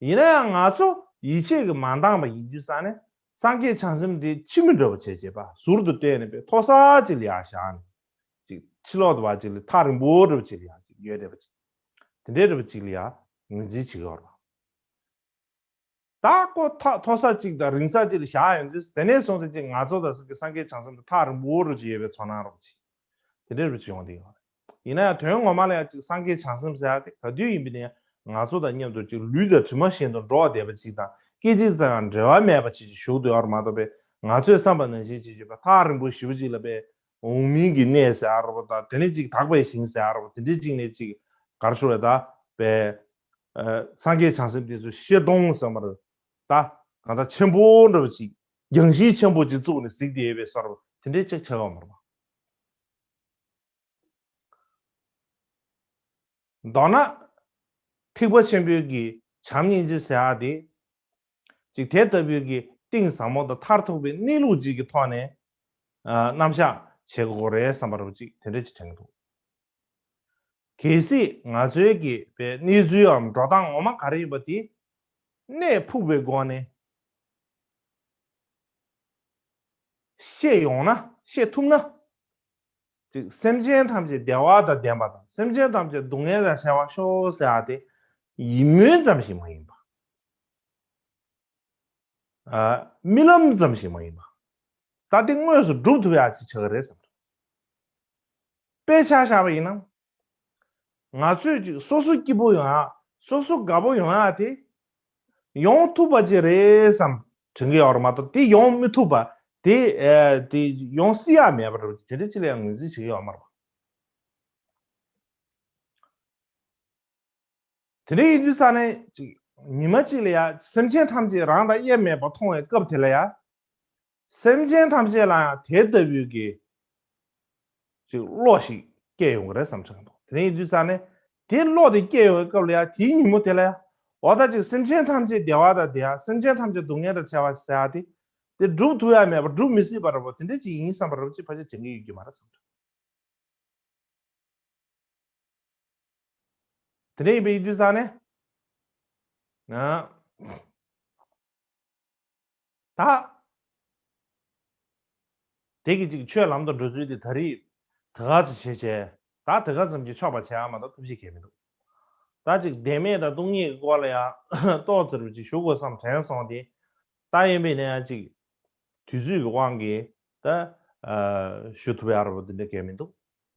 ཡིན་ན་ཡང་ང་ཚོ་ཡིད་ཆེས་ཀྱིས་མ་འདང་བ་ཡིན་དུས་ཙང་ནས་སངས་རྒྱས་བྱང་སེམས་དེ་ཕྱི་མི་འདྲ་པོ་བྱས་བྱས་པ་ཟུར་དུ་བཏོན་ནས་པའི་མཐོ་ས་ཅིག་ལ་ཡ་བཞག་ནས་ཅིག་ཕྱི་ལོགས་དུ་བ་ཅིག་ལ་ཐག་རིང་པོ་འདྲ་པོ་ཅིག་ལ་ཡ་ཅིག་ཡོད་བསྡད་པ་ཅིག་དེ་འདྲའི་འདྲ་པོ་ཅིག་ལ་ཡ་ངོས་འཛིན་བྱེད་ཀྱི་ཡོད་རེད། ད་ཁོ་ཐག་མཐོ་ས་གཅིག་དང་རིང་ས་གཅིག་ལ་བཞག་ཡོང་དུས་དེ་ནས་བཟུང་སྟེ་གཅིག་ང་ཚོ་དང་སངས་རྒྱས་བྱང་སེམས་དེ་ཐག་རིང་པོ་རུ་ཅིག་ཡོད་པའི་ཚོར་སྣང་རོགས་གཅིག་དེ་འདྲ་རུ་ཅིག་ཡོང་བསྡད་ཡོད་རེད། ཡིན་ན་ཡང་དོན་ངོ་མ་ལ་ཡང་གཅིག་སངས་རྒྱས་བྱང་སེམས་ཟེར་ཡག་དེ་ག་དུས་ཡིན་པ་ནས་ང་ཚོ་དང་མཉམ་དུ་གཅིག་ལུས་དང་གྲིབ་མ་བཞིན་དུ་འགྲོགས་བསྡད་པ་ཅིག་དང་སྐད་ཅིག་ཙམ་ཡང་འབྲལ་བ་མེད་པ་ཅིག་ཅིག་བཞུགས་བསྡད་ཡོད་རེད་མ་གཏོགས་པས་ང་ཚོས་བསམ་པ་ནང་བཞིན་ཅིག་ཅིག་པ་ཐག་རིང་པོ་ཞེ་པོ་ཅིག་ལ་པས་འོག་མིན་གྱི་གནས་ཟེར་ཡག་རེད་པ་དང་དེ་ནས་ཅིག་དག་པའི་ཞིང་ཟེར་ཡག་རེད་པ་དེ་འདྲའི་ཅིག་ནས་ཅིག་ག་རེ་ཞུ་རེད་ད་པས། ཨ། སངས་རྒྱས་བྱང་སེམས་དེ་ཚོ་ཤེལ་སྡོང་ཟེར་མ་རེད། ད་གང་ལྟར་ཆེན་པོ་འདྲ་བ་ཅིག་རྒྱང་ཤིང་ཆེན་པོ་ཅིག་བཙུགས་ནས་གཟིགས་བསྡད་ཡོད་པའི་བཟོ་འདྲ་དེ་འདྲའི་ཅིག་ཆགས་ཡོད་མ་རེད་པ། མདོར་ན། ཐེག་པ་ཆེན་པོའི་གི་བྱམས་སྙིང་རྗེ་ཟེར་ཡག་དེ། ཅིག་དེ་ལྟ་བུའི་གི་གཏིང་ཟབ་མོ་དང་མཐར་ཐུག་པའི་གནས་ལུགས་ཅིག་གི་ཐོག་ནས། ཨ། རྣམ་གཞག་བྱེད་དགོས་རེད་བསམ་པ་འདྲ་བ་ཅིག་དེ་འདྲ་ཅིག་དྲན་གྱི་འདུག་གལ་སྲིད་ང་ཚོའི་གི་པའི་གནས་ཚུལ་འམ་འགྲོ་སྟངས་ངོ་མ་ག་རེ་ཡིན་པ་དེ་གནད་ཕུག་པའི་སྒོ་ནས་ཤེས་ཡོང་ན་ཤེས་ཐུབ་ན་ཅིག་སེམས་ཅན་ཐམས་ཅད་བདེ་བ་དང་ལྡན་པ་དང་སེམས་ཅན་ཐམས་ཅད་སྡུག་བསྔལ་དང་བྲལ་བར་ཤོག་ཟེར་ཡག་དེ་ཡིད་སྨོན་ཙམ་ཞིག་མ་ཡིན་པ། ཨ། རྨི་ལམ་ཙམ་ཞིག་མ་ཡིན་པ། ད་དེ་དངོས་སུ་སྒྲུབ་ཐུབ་ཡག་ཅིག་ཆགས་ཀྱི་རེད་བསམ། དཔེ་ཆ་བཞག་པ་ཡིན་ན། ང་ཚོས་ཅིག་སོ་སོ་སྐྱིད་པོ་ཡོང་ཡག་སོ་སོ་དགའ་པོ་ཡོང་ཡག་དེ་ཡོང་ཐུབ་པ་ཅིག་རེད་བསམ་དྲན་གྱི་ཡོད་རེད་མ་གཏོགས་དེ་ཡོང་མི་ཐུབ་པ་དེ་ཨ། དེ་ཡོང་སྲིད་ཡག་མེད་པ་འདྲ་བོ་དེ་འདྲ་ཅིག་ལ་ཡང་ངོས་འཛིན་བྱེད་ཀྱི་ཡོད་མ་རེད་པ། དེ་འདྲ་ཡིན་དུས་ས་ནས་ཅིག་ཉི་མ་གཅིག་ལ་ཡ་སེམས་ཅན་ཐམས་ཅད་རང་དང་དབྱེར་མེད་པར་མཐོང་བའི་སྐབས་དེ་ལ་ཡ། སེམས་ཅན་ཐམས་ཅད་ལ་ཡང་དེ་ལྟ་བུའི་གི་ཅིག་བློ་ཞིག་སྐྱེ་ཡོང་གི་རེད་བསམ་དྲན་འདུག་དེ་ནས་ཡིན་དུས་ས་ནས་དེ་བློ་དེ་སྐྱེ་ཡོང་བའི་སྐབས་ལ་ཡང་དེའི་ཉིན་མོ་དེ་ལ་ཡང་འོ་ད་ཅིག་སེམས་ཅན་ཐམས་ཅད་བདེ་བ་དང་བདེ་ཡག་སེམས་ཅན་ཐམས་ཅད་སྡུག་བསྔལ་དང་བྲལ་བ་ཟེར་ཡག་དེ་དེ་སྒྲུབ་ཐུབ་ཡག་མེད་པ་སྒྲུབ་མི་སྲིད་པ་རེད་པ། དེ་འདྲ་ཅིག་ཡིན་བསམ་པ་རེད་པ་ཅིག་ཕལ་ཆེར་བྱེད་ཀྱི་ཡོད་ཀྱི་མ་རེད་བསམ་དྲན། དེ་འདྲ་ཡིན་པའི་ཡིན་དུས་ས་ནས་ང་ད་དེ་གི་ཅིག་ཆོས་ལམ་དུ་འགྲོ་ཚུལ་དེ་ད་རེས་དེ་ག་ཚོད་བྱས་བྱས་ད་དེ་ག་ཙམ་གྱིས་ཆོག་པ་བྱས་ཨ་མ་གཏོགས་ཐབས་ཤེས་གལ་མི་འདུག་ད་ཅིག་བདེན་མེད་དང་སྟོང་ཉིད་ཀྱི་སྐོར་ལ་ཡང་ཏོག་ཙམ་ཅིག་ཞུ་དགོས་བསམ་དྲན་སོང་སྟེ། ད་ཡིན་པས་ན་ཡང་ཅིག་དུས་ཚོད་ཀྱི་དབང་གིས་ད་ཞུ་ཐུབ་ཡག་ར་བ་དེ་འདྲ་གལ་མི་འདུག